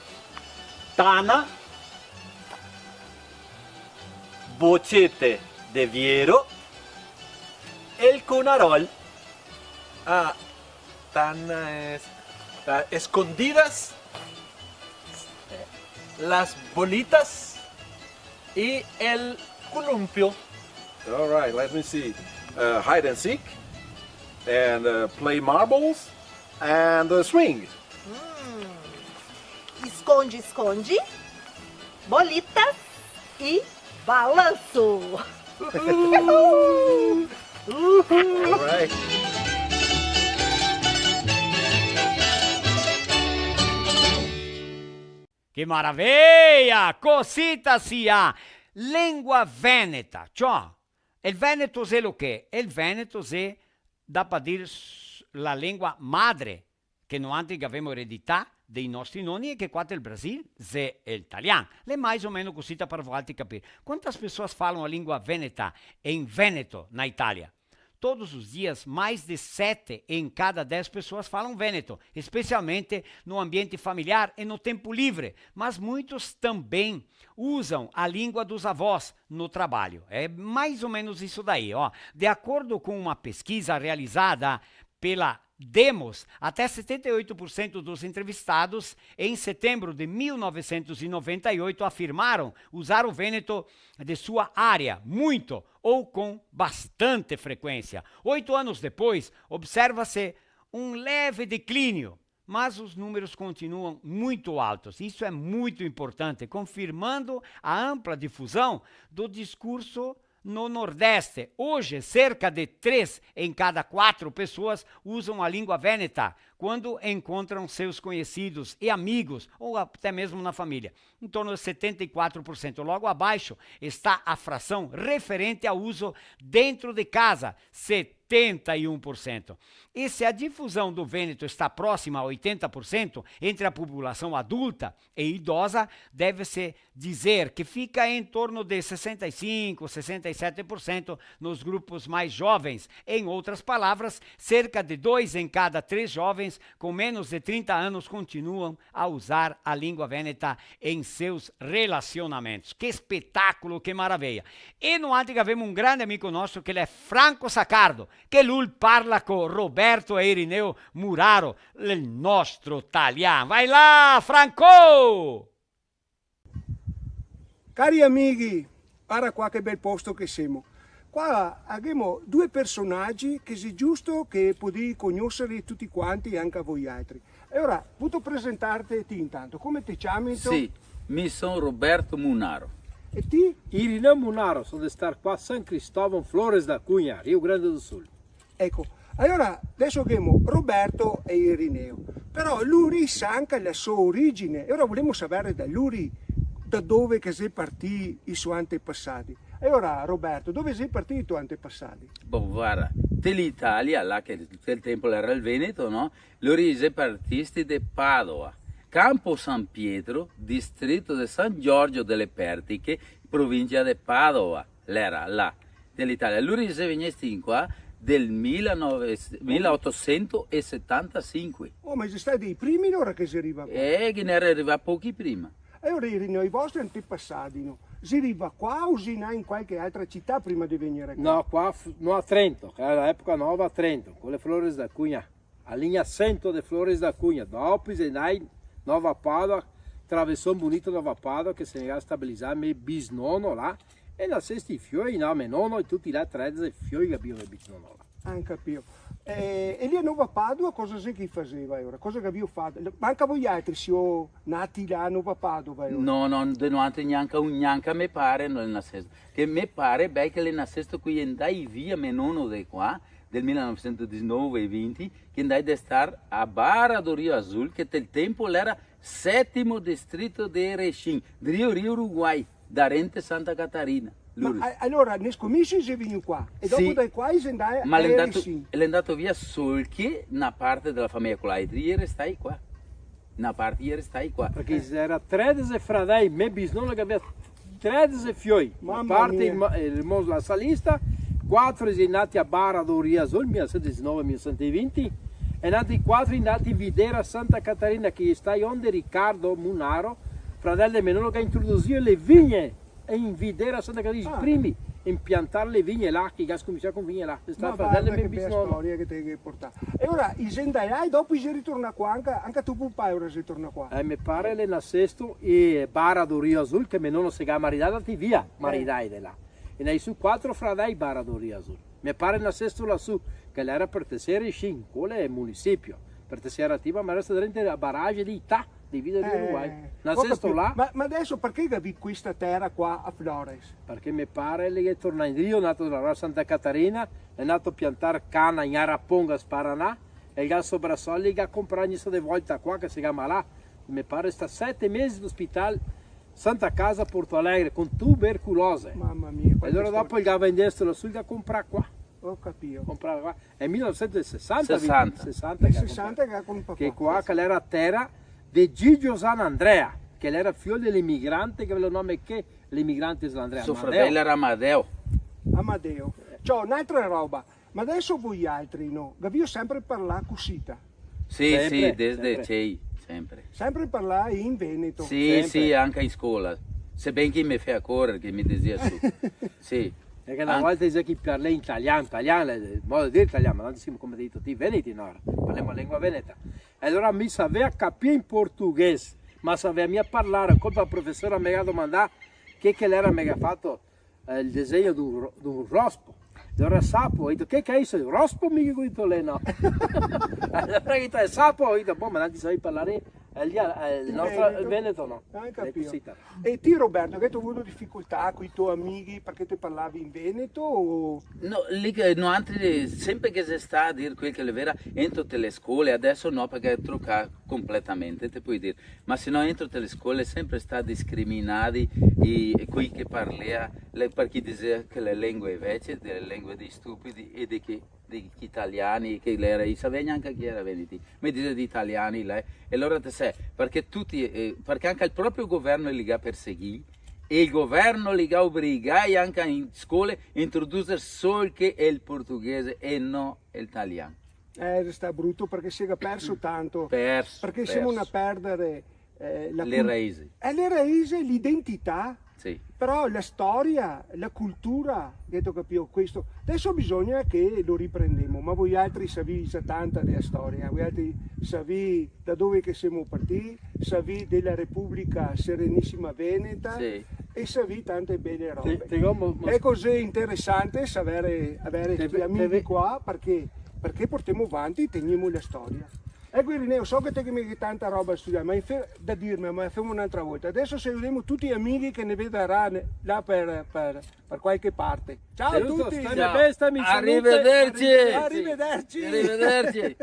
Tana, bocete de viero e el cunarol. Ah, tana es-, ta-, escondidas, las bolitas y el columpio. All right, let me see. Uh, hide and seek, and, uh, play marbles, and, uh, swing. Hum. Esconde, esconde, bolitas e balanço. All right. Che maraveia! Cosita sia! Lengua veneta, ciò, el veneto xe lo che? El veneto xe, dà pa dir, s-, la lengua madre che noantri gavemo eredità dei nostri noni e che qua del Brasil xe el talian. L'è mais o meno cosita par voaltri capir. Quantas pessoas falam a língua veneta em Veneto, na Itália? Todos os dias, mais de sete em cada dez pessoas falam vêneto, especialmente no ambiente familiar e no tempo livre, mas muitos também usam a língua dos avós no trabalho. É mais ou menos isso daí, ó. De acordo com uma pesquisa realizada pela Demos, até setenta e oito por cento dos entrevistados em setembro de mil novecentos e noventa e oito afirmaram usar o vêneto de sua área muito ou com bastante frequência. Oito anos depois, observa-se um leve declínio, mas os números continuam muito altos. Isso é muito importante, confirmando a ampla difusão do discurso no Nordeste. Hoje, cerca de três em cada quatro pessoas usam a língua vêneta quando encontram seus conhecidos e amigos, ou até mesmo na família. Em torno de setenta e quatro por cento. Logo abaixo está a fração referente ao uso dentro de casa, setenta e um por cento. E se a difusão do vêneto está próxima a oitenta por cento entre a população adulta e idosa, deve-se dizer que fica em torno de sessenta e cinco, sessenta e sete por cento nos grupos mais jovens. Em outras palavras, cerca de dois em cada três jovens com menos de trinta anos continuam a usar a língua vêneta em seus relacionamentos. Que espetáculo, que maravilha! E noantri gavemo un grande amico nostro che l'è Franco Saccardo, che lu parla co Roberto e Irineo Muraro, el nostro talian. Vai là, Franco! Cari amighi, vara qua che bel posto che semo. Qua ghemo due personagi che xe giusto che podì cognosere tuti quanti, anca voialtri. E ora, vuto presentarte ti intanto, come te ciami? Sì, mi son Roberto Munaro. E ti? Irineo Munaro, so de star qua a San Cristóvão, Flores da Cunha, Rio Grande do Sul. Eco, alora, deso ghemo Roberto e Irineo, però luri sa anca la so origine, e ora volemo savere da luri da dove che xe partì i so antepasadi. E ora, Roberto, dove xe partì i to antepasadi? Bon, vara, te l'Italia, là che tel tempo l'era el Veneto, no? Luri xe partisti de Padova, Campo San Pietro, distrito de San Giorgio delle Pertiche, provincia de Padova, l'era là, de l'Italia. Luri xe vegnesti in qua del mila nove, mila otosento e setantasinque. Oh, ma xe stati i primi alora che xe rivà qua? Eh, che ghe n'era rivà pochi prima. E alora i, no, i vostri antepasadi, no? Xe rivà qua o xe nà in qualche altra cità prima de vegnere qua? No, qua f-, no, a Trento, che l'era l'epoca nova a Trento, co le Flores da Cunha. A linha sento de Flores da Cunha, dopo i xe ndai Nova Padova, traversou Bonito, Nova Padova, che se ga stabilizà me bisnono là, e nasesti i fioi, no, me nono e tuti là, tredese fioi che gaveva me bisnono là. Ah, capìo. E, e lì a Nova Padova cosa xe che i faseva alora? Cosa che gavìo fato? Ma anca voialtri sio nati là a Nova Padova alora? No, no, de noantri gnanca un, gnanca me pare no l'è nasesto. Che me pare, beh, che l'è nasesto co i è ndai via me nono de qua, del mila novesento disinove e vinti, che ndai de star a Barra do Rio Azul, che tel tempo l'era setimo distrito de Erechim, drio Rio Uruguai, darente Santa Catarina. Ma luri. A-, alora, ne scominsi xe vegnù qua, e dopo da qua xe ndai a Erechim. Sì. Ma l'è ndato, l'è ndato via sol che na parte de la fameja Colaitri, i è restai qua. Na parte i è restai qua. Parché i era tredese fradei, me bisnono che gaveva tredese fioi. Mama mia. Na parte el ma-, el irmão Lassalista, quatro i xe nati a Barra do Rio Azul, mila sento disinove, mila sento vinti, E noaltri quatro i è ndati in Videra Santa Catarina, che i sta onde Ricardo Munaro, fradel de me nono, che ga introdusìo le vigne in Videra Santa Catarina, i primi in piantar le vigne là, che i ga scominsià con vigne là. Xe sta fradel de me bisnono. Ma varda che bela storia che te ghe portà. E ora, i xe ndai là e dopo i xe ritornà qua, anca, anca to papà ora xe tornà qua. Eh, me pare l'è nasesto e Bara do Rio Azul, che me nono se ga maridà, ndati via, maridai de là. E n'è su quatro fradei Bara do Rio Azul. Me pare nasesto lasù, che l'era per tesere in Cole munisipio, per tesere ativa, ma resta drente a barrage de Itá, de Vida de Uruguai. Eh, nasesto là. Ma, ma deso parché gavì questa tera qua a Flores? Parché me pare l'è tornà indrio, l'è ndato a lavorar a Santa Catarina, l'è ndato a piantar cana in Arapongas, Paraná, e el ga sobrà soldi, el ga comprà, el xe stà de volta qua, che se ciama là, me pare sta sete mesi d'ospital, Santa Casa Porto Alegre con tuberculose. Mama mia, quanto storia. E alora dopo el ga vendesto lasù, el ga comprà qua. Go capìo. Comprà qua. Xe mile novesento e sesanta, sesanta. Sesanta. Nel sesanta che ga comprà qua. Che qua, che l'era tera de Gigio Zanandrea, che l'era fiol de l'emigrante, che gaveva el nome che l'emigrante Zanandrea. So fradel l'era Amadeo. Amadeo. Ciò, n'altra roba. Ma deso voialtri, no? Gavìo sempre parlà cusita? Sì, sempre, sì, desde sempre. Cei, sempre. Sempre parlà in veneto? Sì, sempre. Sì, anca in scola. Seben che i me fea corer, che i me disea su. Sì. Parché na volta i disea che i parlea in talian, talian, el modo de dir talian, ma noantri semo, come te ga dito ti, veneti, no? Parlemo la lengua veneta. E alora mi savea capir in portoghese, ma savea mia parlar, colpa la profesora me ga domandà che, che l'era, me ga fato eh, el disegno d'un ro-, d'un rospo. Alora sapo, go dito, "Che che xe iso?" "Rospo, mi digo, lì, no." Alora go dito, "Sapo", go dito, "Bon, ma noantri savemo parlar el dia-, eh, el nostro, el veneto, no?" Go capìo. Cusì, ta. E ti, Roberto, che te ga vuo dificoltà coi to amighi parché te parlavi in veneto o? No, lì che noantri, sempre che se sta a dir quel che l'è vera, entro te le scole, deso no, parché ga trocà completamente, te pol dir. Ma se no, entro te le scole sempre sta discriminadi i, e quei che parlea, le, parché i disea che le lengue vecie, de le lengue dei stupidi e de che, dei italiani, che l'era, i savea gnanca chi era veneti, me disea dei italiani, là, e alora te sè, parché tuti, eh, parché anca el proprio governo li ga perseguì, e el governo li ga obrigai anca in scole introduser sol che el portoghese e no el talian. Eh, xe stà bruto parché se ga perso tanto. Perso, perché semo perso. Na perdere, eh, la cul-, le raise. Eh, le raise, l'identità. Sì. Però la storia, la cultura, che te capìo questo. Deso bisogna che lo riprendemo, ma voialtri savì za tanta dela storia, voialtri savì da dove che semo partì, savì dela Republica Serenisima Veneta, sì, e savì tante bele robe. Te, te go mo-, mo-, xe cusì interesante savere, avere te sti ve-, amighi te ve- qua, parché, parché portemo vanti, tegnemo la storia. Eco, Irineo, so che te ghe tanta roba da studiar, ma in fe-, da dirme, ma femo n'altra volta. Deso saludemo tuti i amighi che ne vedarà ne-, là per, per, per qualche parte. Ciao a tuti! Giusto, state ben, state in salute. Arrivederci. Arrivederci. Arrivederci.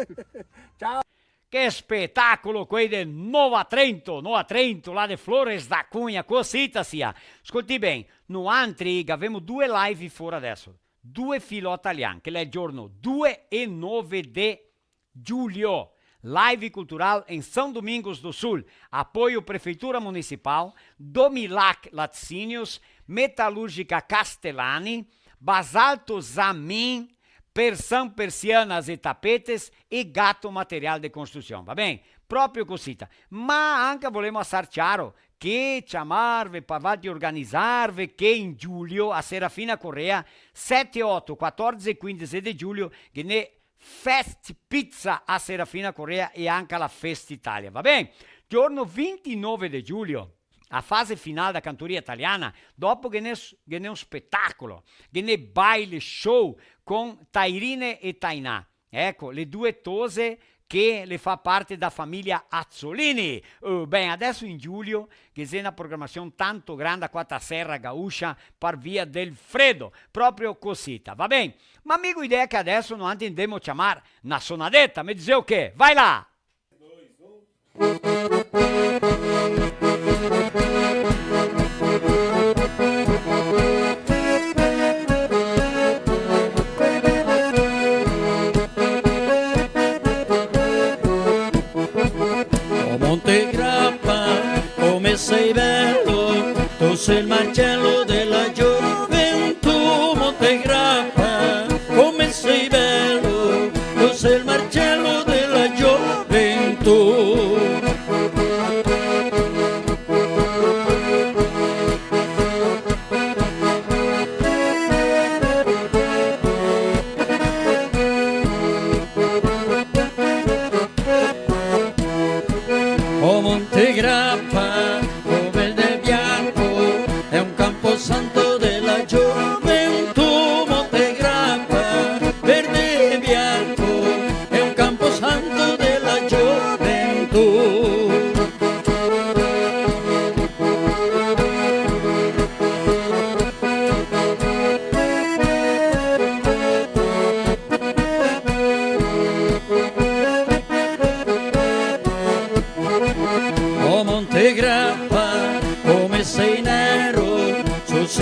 Ciao. Che spetacolo quei de Nova Trento, Nova Trento, là de Flores da Cunha, cosita sia. Scoltè ben, noantri gavemo due live fora deso, due filò talian, che l'è el giorno due e nove de giulio. Live cultural em São Domingos do Sul, apoio Prefeitura Municipal, Domilac Laticínios, Metalúrgica Castellani, Basalto Zamin, Persan Persianas e Tapetes e Gato Material de Construção, va ben? Proprio cosita. Ma anca volemo asar ciaro che ciamarve, par valtri organizarve, che in giulio a Serafina Corrêa, sete, oto, quatordese e quindese de giulio, ghe n'è Fest Pizza a Serafina Corrêa e anca la Fest Italia, va ben? Giorno vintinove de giulio, a fase final da cantoria taliana, dopo ghe n'è s-, ghe n'è un spetacolo, ghe n'è baile show con Tairine e Tainà. Eco, le due tose che le fa parte da famiglia Azzolini. Eh, ben, adeso in giulio ghe xe na programasion tanto granda qua ta Serra Gaúcha par via del fredo. Proprio cosita, va ben? Ma mi go idea che adeso noantri ndemo ciamar na sonadeta, me diseo che? Vai là! O Monte Grappa, come sei bello, tu sei il Marcello della gioventù, Monte Grappa, come sei bello, tu sei il Marcello della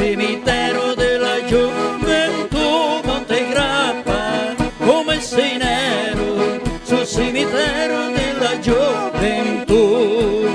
Cimitero dela gioventù, Monte Grappa, come sei nero, sul cimitero dela gioventù.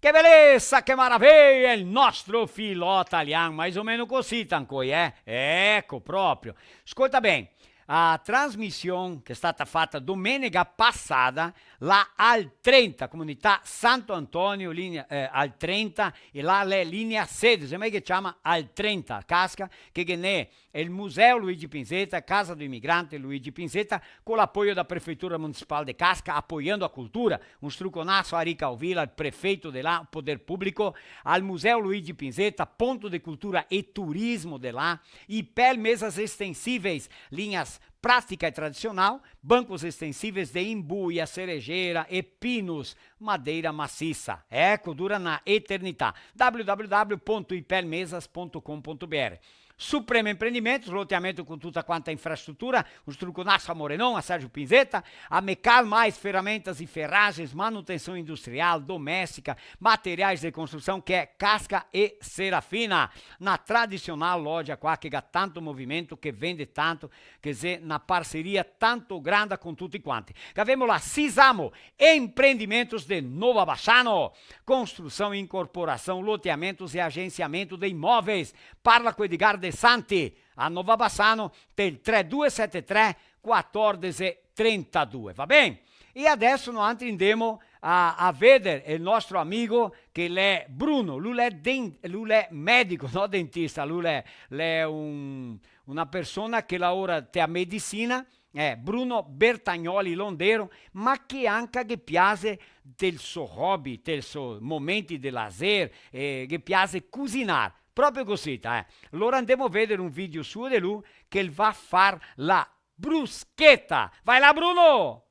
Che belesa, che maraveia, el nostro filò talian, mais o meno cosita ancoi, eh? Eco, proprio. Scolta ben, a trasmision che xe stata fata domenega pasada, là al trenta, comunità Santo Antonio, linea, eh, al trenta, e là l'è linea sedese, ma che ciama al trenta, casca, che ghe n'è el Museu Luigi Pinzetta, Casa do Imigrante Luigi Pinzetta, co l'apoio da Prefeitura Municipal de Casca, apoiando a cultura. Un struconaso a Rica Ovila, al prefeito de là, poder público, al Museu Luigi Pinzetta, ponto de cultura e turismo de là, Ipel Mesas Extensíveis, linhas prática e tradicional, bancos extensíveis de imbuia, cerejeira e pinus, madeira maciça. Eco, dura na eternità. W W W ponto ipel mesas ponto com ponto B R. Supremo Empreendimentos, loteamento com tuta quanta infraestrutura, un struconaso a Morenon, a Sérgio Pinzetta, a Mecal Mais Ferramentas e Ferragens, manutenção industrial, doméstica, materiais de construção, che xe Casca e Serafina, na tradicional loja qua che ga tanto movimento, che vende tanto, che xe na parceria tanto granda con tuti quanti. Gavemo la Sisamo, Empreendimentos de Nova Bassano, construção, incorporação, loteamentos e agenciamento de imóveis. Parla co Edgar De Santi, a Nova Bassano, del tre due sete tre quattordici trentadue, va ben? E adeso noantri ndemo a, a veder el nostro amigo che l'è Bruno, lu l'è den-, lu l'è medico, no dentista, lu l'è, l'è un, una persona che laora te a medicina, eh, Bruno Bertagnoli Londero, ma che anca ghe piase del so hobby, del so momenti de lazer, eh, ghe piase cusinar. Proprio cosita, eh. Alora ndemo veder un video suo de lu che el va far la bruscheta. Vai là, Bruno!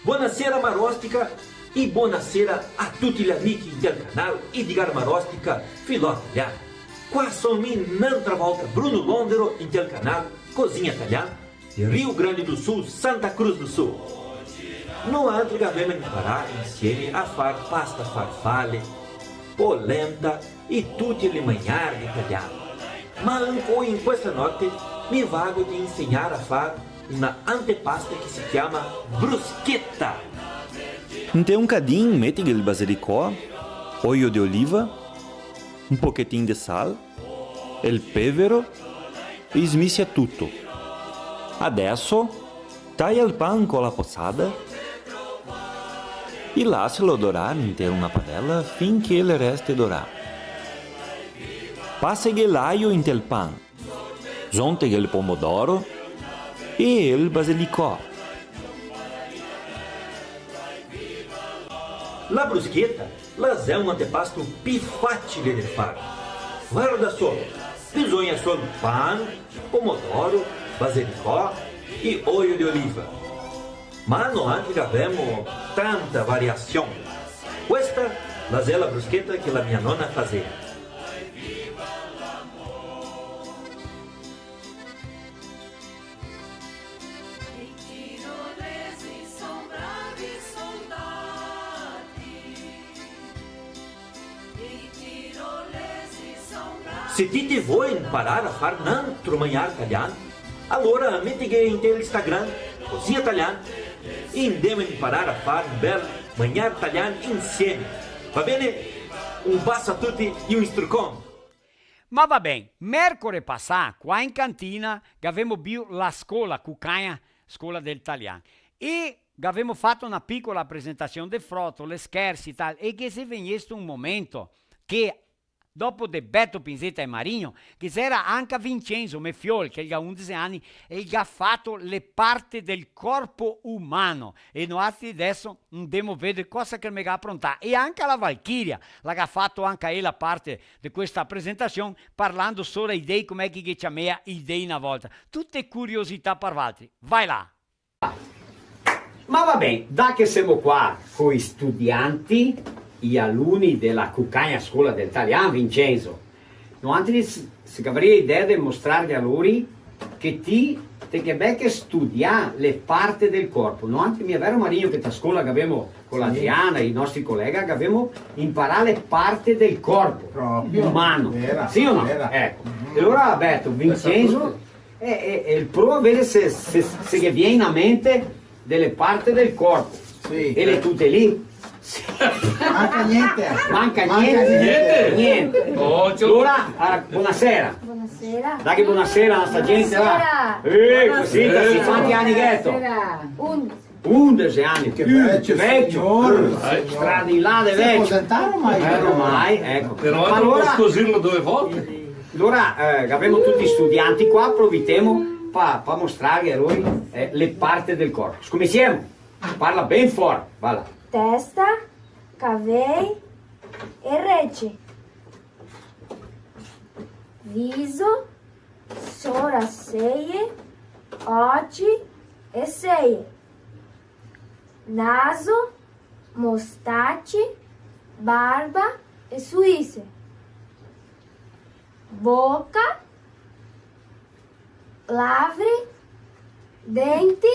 Bonasera Marostica e bonasera a tuti i amichi del canal Edgar Marostica Filò Talian. Qua son mi n'antra volta, Bruno Londero, in del canal Cozinha Talian, de Rio Grande do Sul, Santa Cruz do Sul. Noantri gavemo inparà insieme a far pasta farfale, polenta e tuti li magnardi taliani. Ma ancoi in questa note mi vago de insegnar a far una antepasta che se chiama bruschetta. Inte un cadin metighe el baselicò, oio de oliva, un pochetin de sal, el pevero e smisia tuto. Adeso taia el pan co la posada e laselo dorar inte una padela fin che el reste dorà. Paseghe l'aio inte el pan, zonteghe el pomodoro e el baselicò. La bruscheta la xe un antepasto pi facile de far. Varda solo, bisogna solo pan, pomodoro, baselicò e oio de oliva. Ma noantri gavemo tanta variasion. Questa la xe la bruscheta che la mia nona fazea. Se ti te vol inparar a far n'antro magnar talian, alora metighe inte l'Instagram, Cozinha Talian, e ndemo inparar a far un bel magnar talian insieme. Va ben? Un baso a tuti e un strucon! Ma va ben, mercore pasà, qua in cantina, gavemo bio la scola, Cucagna, scola del talian. E gavemo fato na picola presentasion de frotole, scherzi e tal, e ghe xe vegnesto un momento che dopo de Beto Pinzetta e Marigno, che ghe xera anca Vincenzo, me fiol, che el ga undese ani, e el ga fato le parte del corpo umano. E noantri deso ndemo veder cosa che el me ga aprontà. E anca la Valchiria, la ga fato anca ela parte de questa presentasion, parlando sora i dei, come che ghe ciamea i dei na volta. Tute curiosità par valtri. Vai là! Ma va ben, dà che semo qua coi studianti, i aluni de la Cucagna Scola del Talian, Vincenzo, noantri s-, se gavarìa idea de mostrarghe a lori che ti te ghe bè che studià le parte del corpo. Noantri, mia vero, Marino, che te scola gavemo co l'Adriana, i nostri colega, gavemo imparà le parte del corpo umano. Vera, sì o no? Vera. Eco. E alora, Beto, Vincenzo, e, e, e prova a vedere se, se, se ghe vien in mente dele parte del corpo. Sì. E le tute lì. Manca gnente. Manca gnente. Gnente. Gnente. Ocio. Alora, ah, bonasera. Bonasera. Daghe bonasera a sta gente, va. Bonasera. Eh, cusì, sì, quanti ani gheto? Bonasera. Undici. Undici ani. Che vecio, vecio. Signor. Stradilà de vecio. Se può sentare ormai? Eh, ormai, eco. Però alora, poso dirlo due volte. Alora, eh, gavemo tuti i studianti qua, provitemo pa, pa mostrarghe a lori, eh, le parte del corpo. Scominsiemo! Parla ben forte, va là. Testa, cavei e rece. Viso, soraseie, oci e seie. Naso, mostaci, barba e suise. Boca, lavri, denti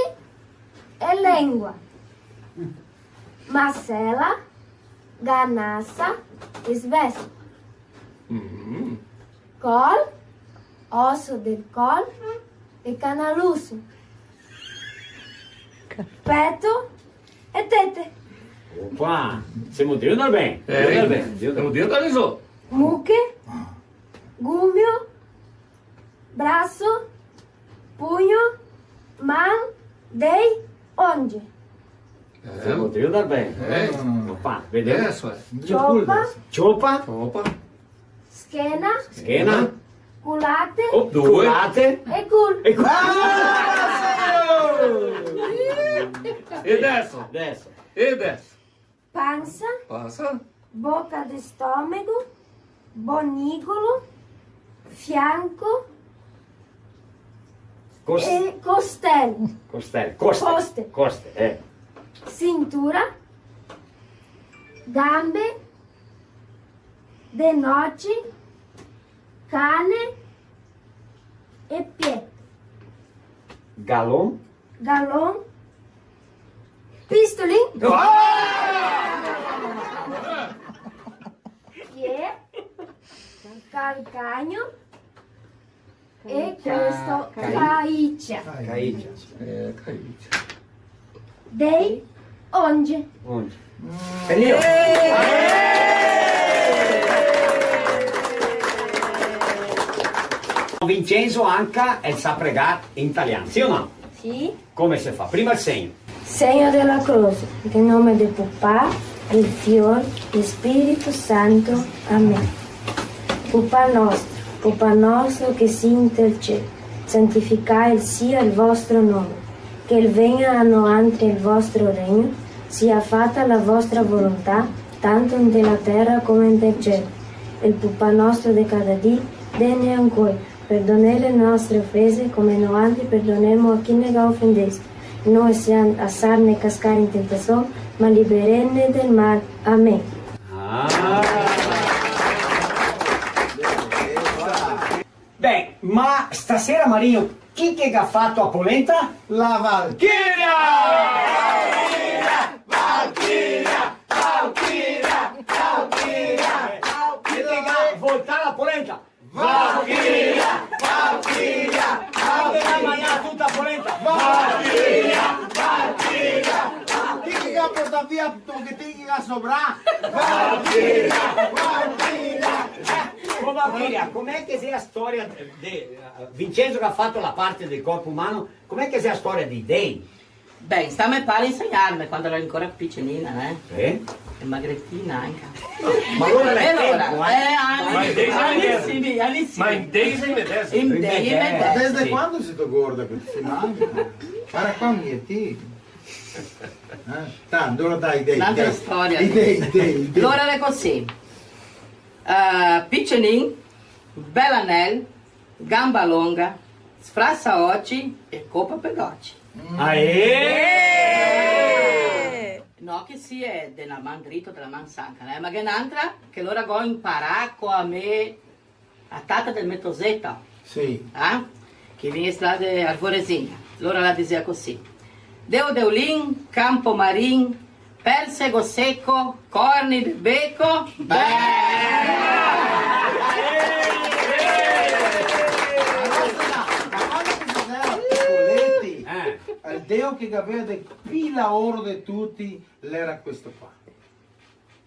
e lengua. Masela, ganasa e sbeso. Mm. Col, oso del col e canaluso. Peto e tete. Opa, semo drio ndar ben, drio ndar ben, drio ndar ben. Semo drio ndar ben. Muche, gumio, braso, pugno, man, dei, onge. Eh. Semo drio ndar ben. Eh. Opa, vedemo. Deso, eh. Ciopa. Ciopa. Ciopa. Schena. Schena. Culate. Oh, due. Culate. E cul. E cul. Ah! E deso? Deso. E deso? Pansa. Pansa. Boca de stomego. Bonigolo. Fianco. Cos-, e costel. Costel. Coste. Coste. Coste, eh. Cintura. Gambe. Denoci, cane e pie. Galon. Galon. Pistolin. Ah! Pie. Calcagno. E questo, ca-, caicia. Caicia. Eh, caicia. Dei onge. Onge. Finìo. Vincenzo anca el sa pregar in talian, sì o no? Sì. Come se fa? Prima el segno. Segno de la crose, nel nome de Pupà, del Fiol, del Spirito Santo. Amen. Pupà nostro, Pupà nostro che si inte el ciel, santificà el sia el vostro nome, che el vegna a noantri el vostro regno, sia fata la vostra volontà, tanto inte la tera come inte el ciel. El Pupà nostro de cada dì, dene ancoi, perdonè le nostre ofese, come noantri perdonemo a chi ne ga ofendesto. No lasarne cascar in tentasion, ma liberene del mal. Amen. Ah. Ben, ma stasera, Marino, chi che ga fato a polenta? La Valchiria! Valchiria! Valchiria! Valchiria! Chi che ga voltà la polenta? Valchiria! Valchiria! Chi che ga magnà tuta la polenta? Valchiria! Valchiria! Chi che ga portà via un pochetin che ga sobrà? Valchiria! Valchiria! Eh, oh, Valchiria, com'è che xe la storia de, eh, Vincenzo che ga fato la parte del corpo umano, com'è che xe la storia dei dei? Ben, sta me pare insegnarme quando ero ancora picenina, eh? Eh? E magretina anca. Ma alora l'è tempo, eh? Eh, ani, ma i dei xe i medesimi, ani sì. Ma i dei xe i medesimi. I dei xe i medesimi. Desde quando sito gorda che ti te mangi? Varda qua, mi e ti. Eh? Tanto, alora dai, dei, dei. N'altra storia. I dei, i dei, i dei. Alora l'è cusì. Eh, picenin, belanel, gamba longa, sfrasa oci e copa pegoci. Aê! So che sì, xe de la man drita o de la man sanca, né? Ma ghe n'è n'antra che lora go inparà co a me, a tata del me toseta. Sì. Eh? Che vien là de Arvoresina. Lora la disea cusì: Deu Deulin, Campo Marin, Persego Seco, Corni de Beco. Beh! Ma quando che se era picoleti, eh, el deo che gavea de pi laoro de tuti l'era questo qua.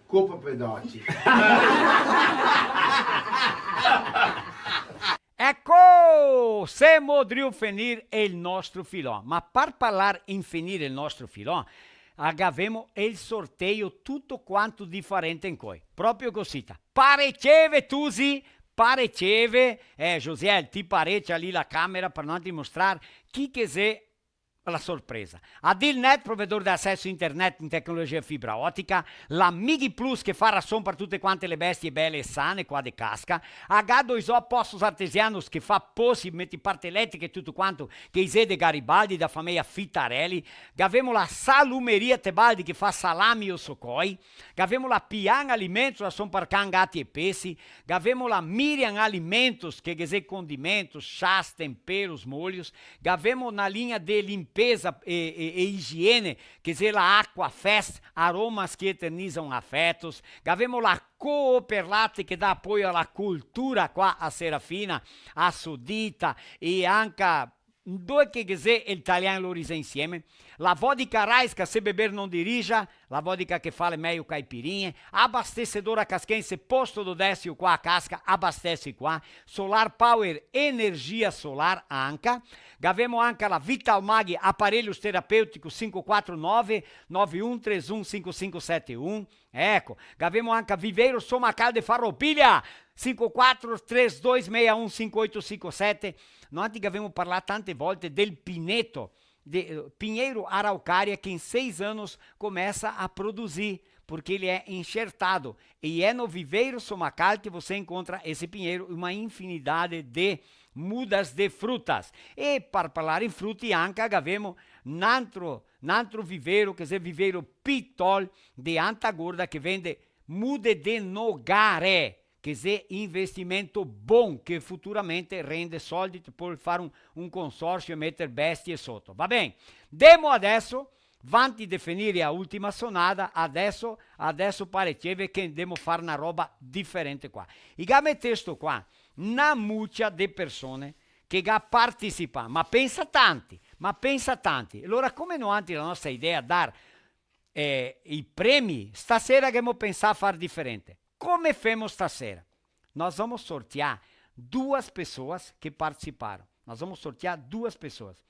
Copa Pedoci. Eco! Semo drio finir el nostro filò. Ma par parlar in finir el nostro filò, a gavemo el sorteio tuto quanto difarente incoi. Proprio cosita. Pareceve, tusi? Pareceve? Eh, Josiel, ti parecia lì la camera par no dimostrar chi che xe la sorpresa. Adilnet, provedor de aceso internet in tecnologia fibra otica, la Mighi Plus che fa rason par tute quante le bestie bele e sane qua de Casca, a ga dois ó Poços Artesianos che fa posi, meti parte eletrica e tuto quanto, che i xe de Garibaldi, da fameia Fitarelli, gavemo la Salumeria Tebaldi che fa salami e osocoi, gavemo la Pian Alimentos, rason par can, gati e pesi, gavemo la Miriam Alimentos, che ghe xe condimentos, chás, temperos, molhos, gavemo na linha de limpeza e, e, e igiene, che xe la Aquafest, aromas que eternizam afetos, gavemo la Cooperlate che dà apoio a la cultura qua a Serafina, a Sodita e anca dove che ghe xe el talian lori xe insieme, la vodka Raiska, se beber não dirija, la vodka che fa le mejo caipirinhe, abastecedora Casquense, posto do Décio qua a Casca, abastece qua, Solar Power, energia solar anca, gavemo anca la Vital Mag, aparelhos terapêuticos, cinco quatro nove, nove um três um, cinco cinco sete um, Eco, gavemo anca Viveiro Somacal de Farroupilha, cinco quatro três dois meia um cinco oito cinco sete. Noantri gavemo parlà tante volte del pineto, de, eh, Pinheiro araucária, que em seis anos começa a produzir, porque ele é enxertado. E é no Viveiro Somacal que você encontra esse pinheiro e uma infinidade de mudas de frutas. E par parlar in fruti anca gavemo n'antro, n'antro viveiro, che xe Viveiro Pitol de Anta Gorda, che vende mude de nogare, che xe investimento bon, che futuramente rende soldi, te pol far un, un consorsio e meter bestie soto. Va ben, demo adeso, vanti de finire a ultima sonada, adeso, adeso pareceve che ndemo far na roba diferente qua. I ga metesto qua na mucia de persone che ga participà, ma pensa tanti, ma pensa tanti. Alora, come noantri la nostra idea dar, eh, i premi, stasera ghemo pensà far diferente. Come femo stasera? Nós vamos sortear duas pessoas que participaram. Nós vamos sortear duas pessoas.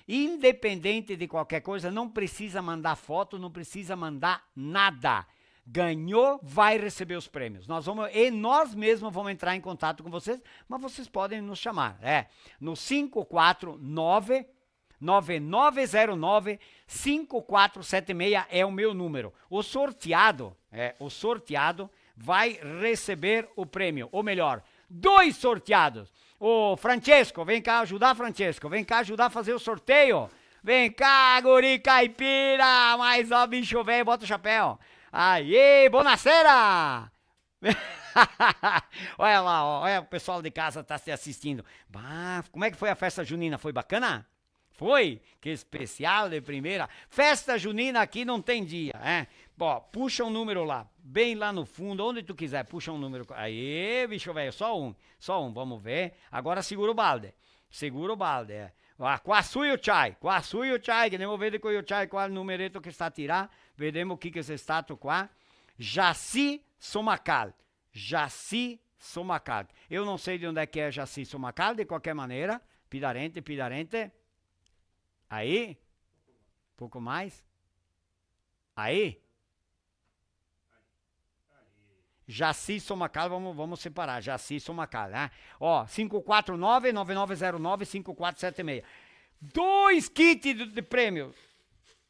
Independente de qualquer coisa, não precisa mandar foto, não precisa mandar nada. Ganhou, vai receber os prêmios. Nós vamos, e nós mesmos vamos entrar em contato com vocês, mas vocês podem nos chamar. É, no cinco quatro nove, nove nove zero nove, cinco quatro sete meia é o meu número. O sorteado, é, o sorteado vai receber o prêmio. Ou melhor, dois sorteados. Ô, Francesco, vem cá ajudar, Francesco. Vem cá ajudar a fazer o sorteio. Vem cá, guri caipira. Mais ó, bicho velho, bota o chapéu. Aê, bonasera! Olha lá, ó, olha, o pessoal de casa tá te assistindo. Bah, como é que foi a festa junina? Foi bacana? Foi? Que especial de primeira. Festa junina aqui não tem dia, é? Bom, puxa um número lá, bem lá no fundo, onde tu quiser, puxa um número. Aí, bicho velho, só um, só um, vamos ver. Agora segura o balde. Segura o balde, é. Ah, qua su i ociai, qua su i ociai, che ndemo veder coi ociai qua el numereto che sta a tirar, vedemo chi che xe stato qua. Jaci Somacal. Jaci Somacal. Eu não sei de onde é que é Jaci Somacal, de qualquer maneira. Pidarente, pidarente. Aí? Pouco mais? Aí? Jaci Somacal, vamos, vamos separar. Jaci Somacal, né? Ó, cinco quatro nove, nove nove zero nove, cinco quatro sete meia. Dois kits de, de prêmio.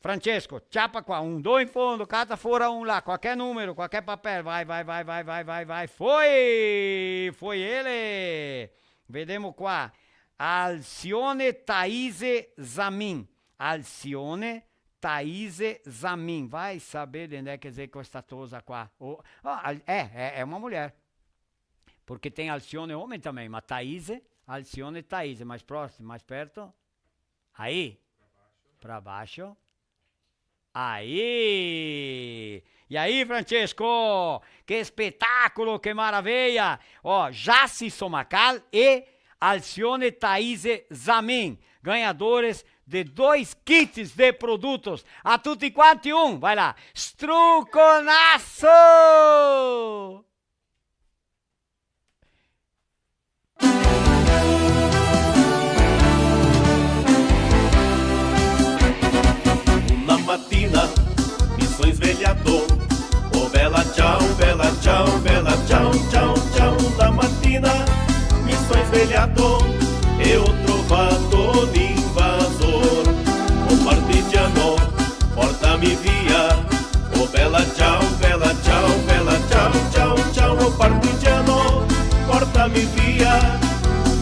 Francesco, ciapa qua, un, do in fondo, cata fora un là, qualche numero, qualche papel, vai, vai, vai. Foi! Foi ele! Vedemo qua. Alcione Taise Zamin. Alcione Thaise Zamin. Vai saber de onde che xe questa tosa qua. O, ah, al-, é, é, é uma mulher. Porque tem Alcione homem também, mas Thaise, Alcione, Thaise. Mais próximo, mais perto. Aí. Pra baixo. Aí! E aí, Francesco? Que espetáculo, que maravilha! Ó, Jaci Somacal e Alcione Thaise Zamin, ganhadores de dois kits de produtos. A tutti quanti un, vai là, struconasso! Una matina mi son svegliato, oh bella ciao, bella ciao, bella ciao, ciao, ciao. Una matina mi son svegliato e ho trovato l'invasor, un partigiano, portami via. Oh bella ciao, bella ciao, bella ciao, ciao, ciao, oh partigiano, portami via,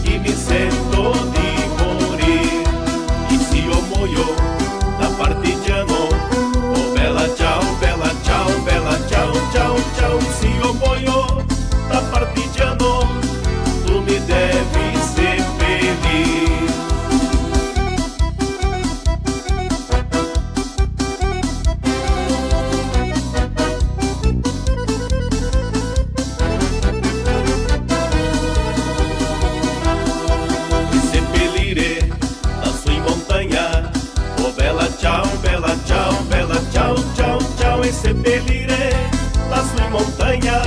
che mi sento di morir. E se io muoio da partigiano, oh bella ciao, bella ciao, bella ciao, ciao, ciao, se io muoio da partigiano, tu mi devi seppellir. E seppellire lassù in montagna, oh bella ciao, bella ciao, bella ciao, ciao, ciao, e seppellire lassù in montagna,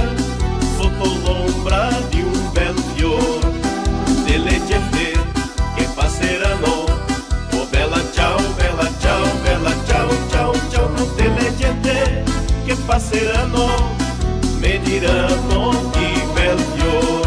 sotto l'ombra di un bel fior, delle gente che passeranno. Oh bella ciao, bella ciao, bella ciao, ciao, ciao, tutte le gente che passeranno me diranno che bel fior.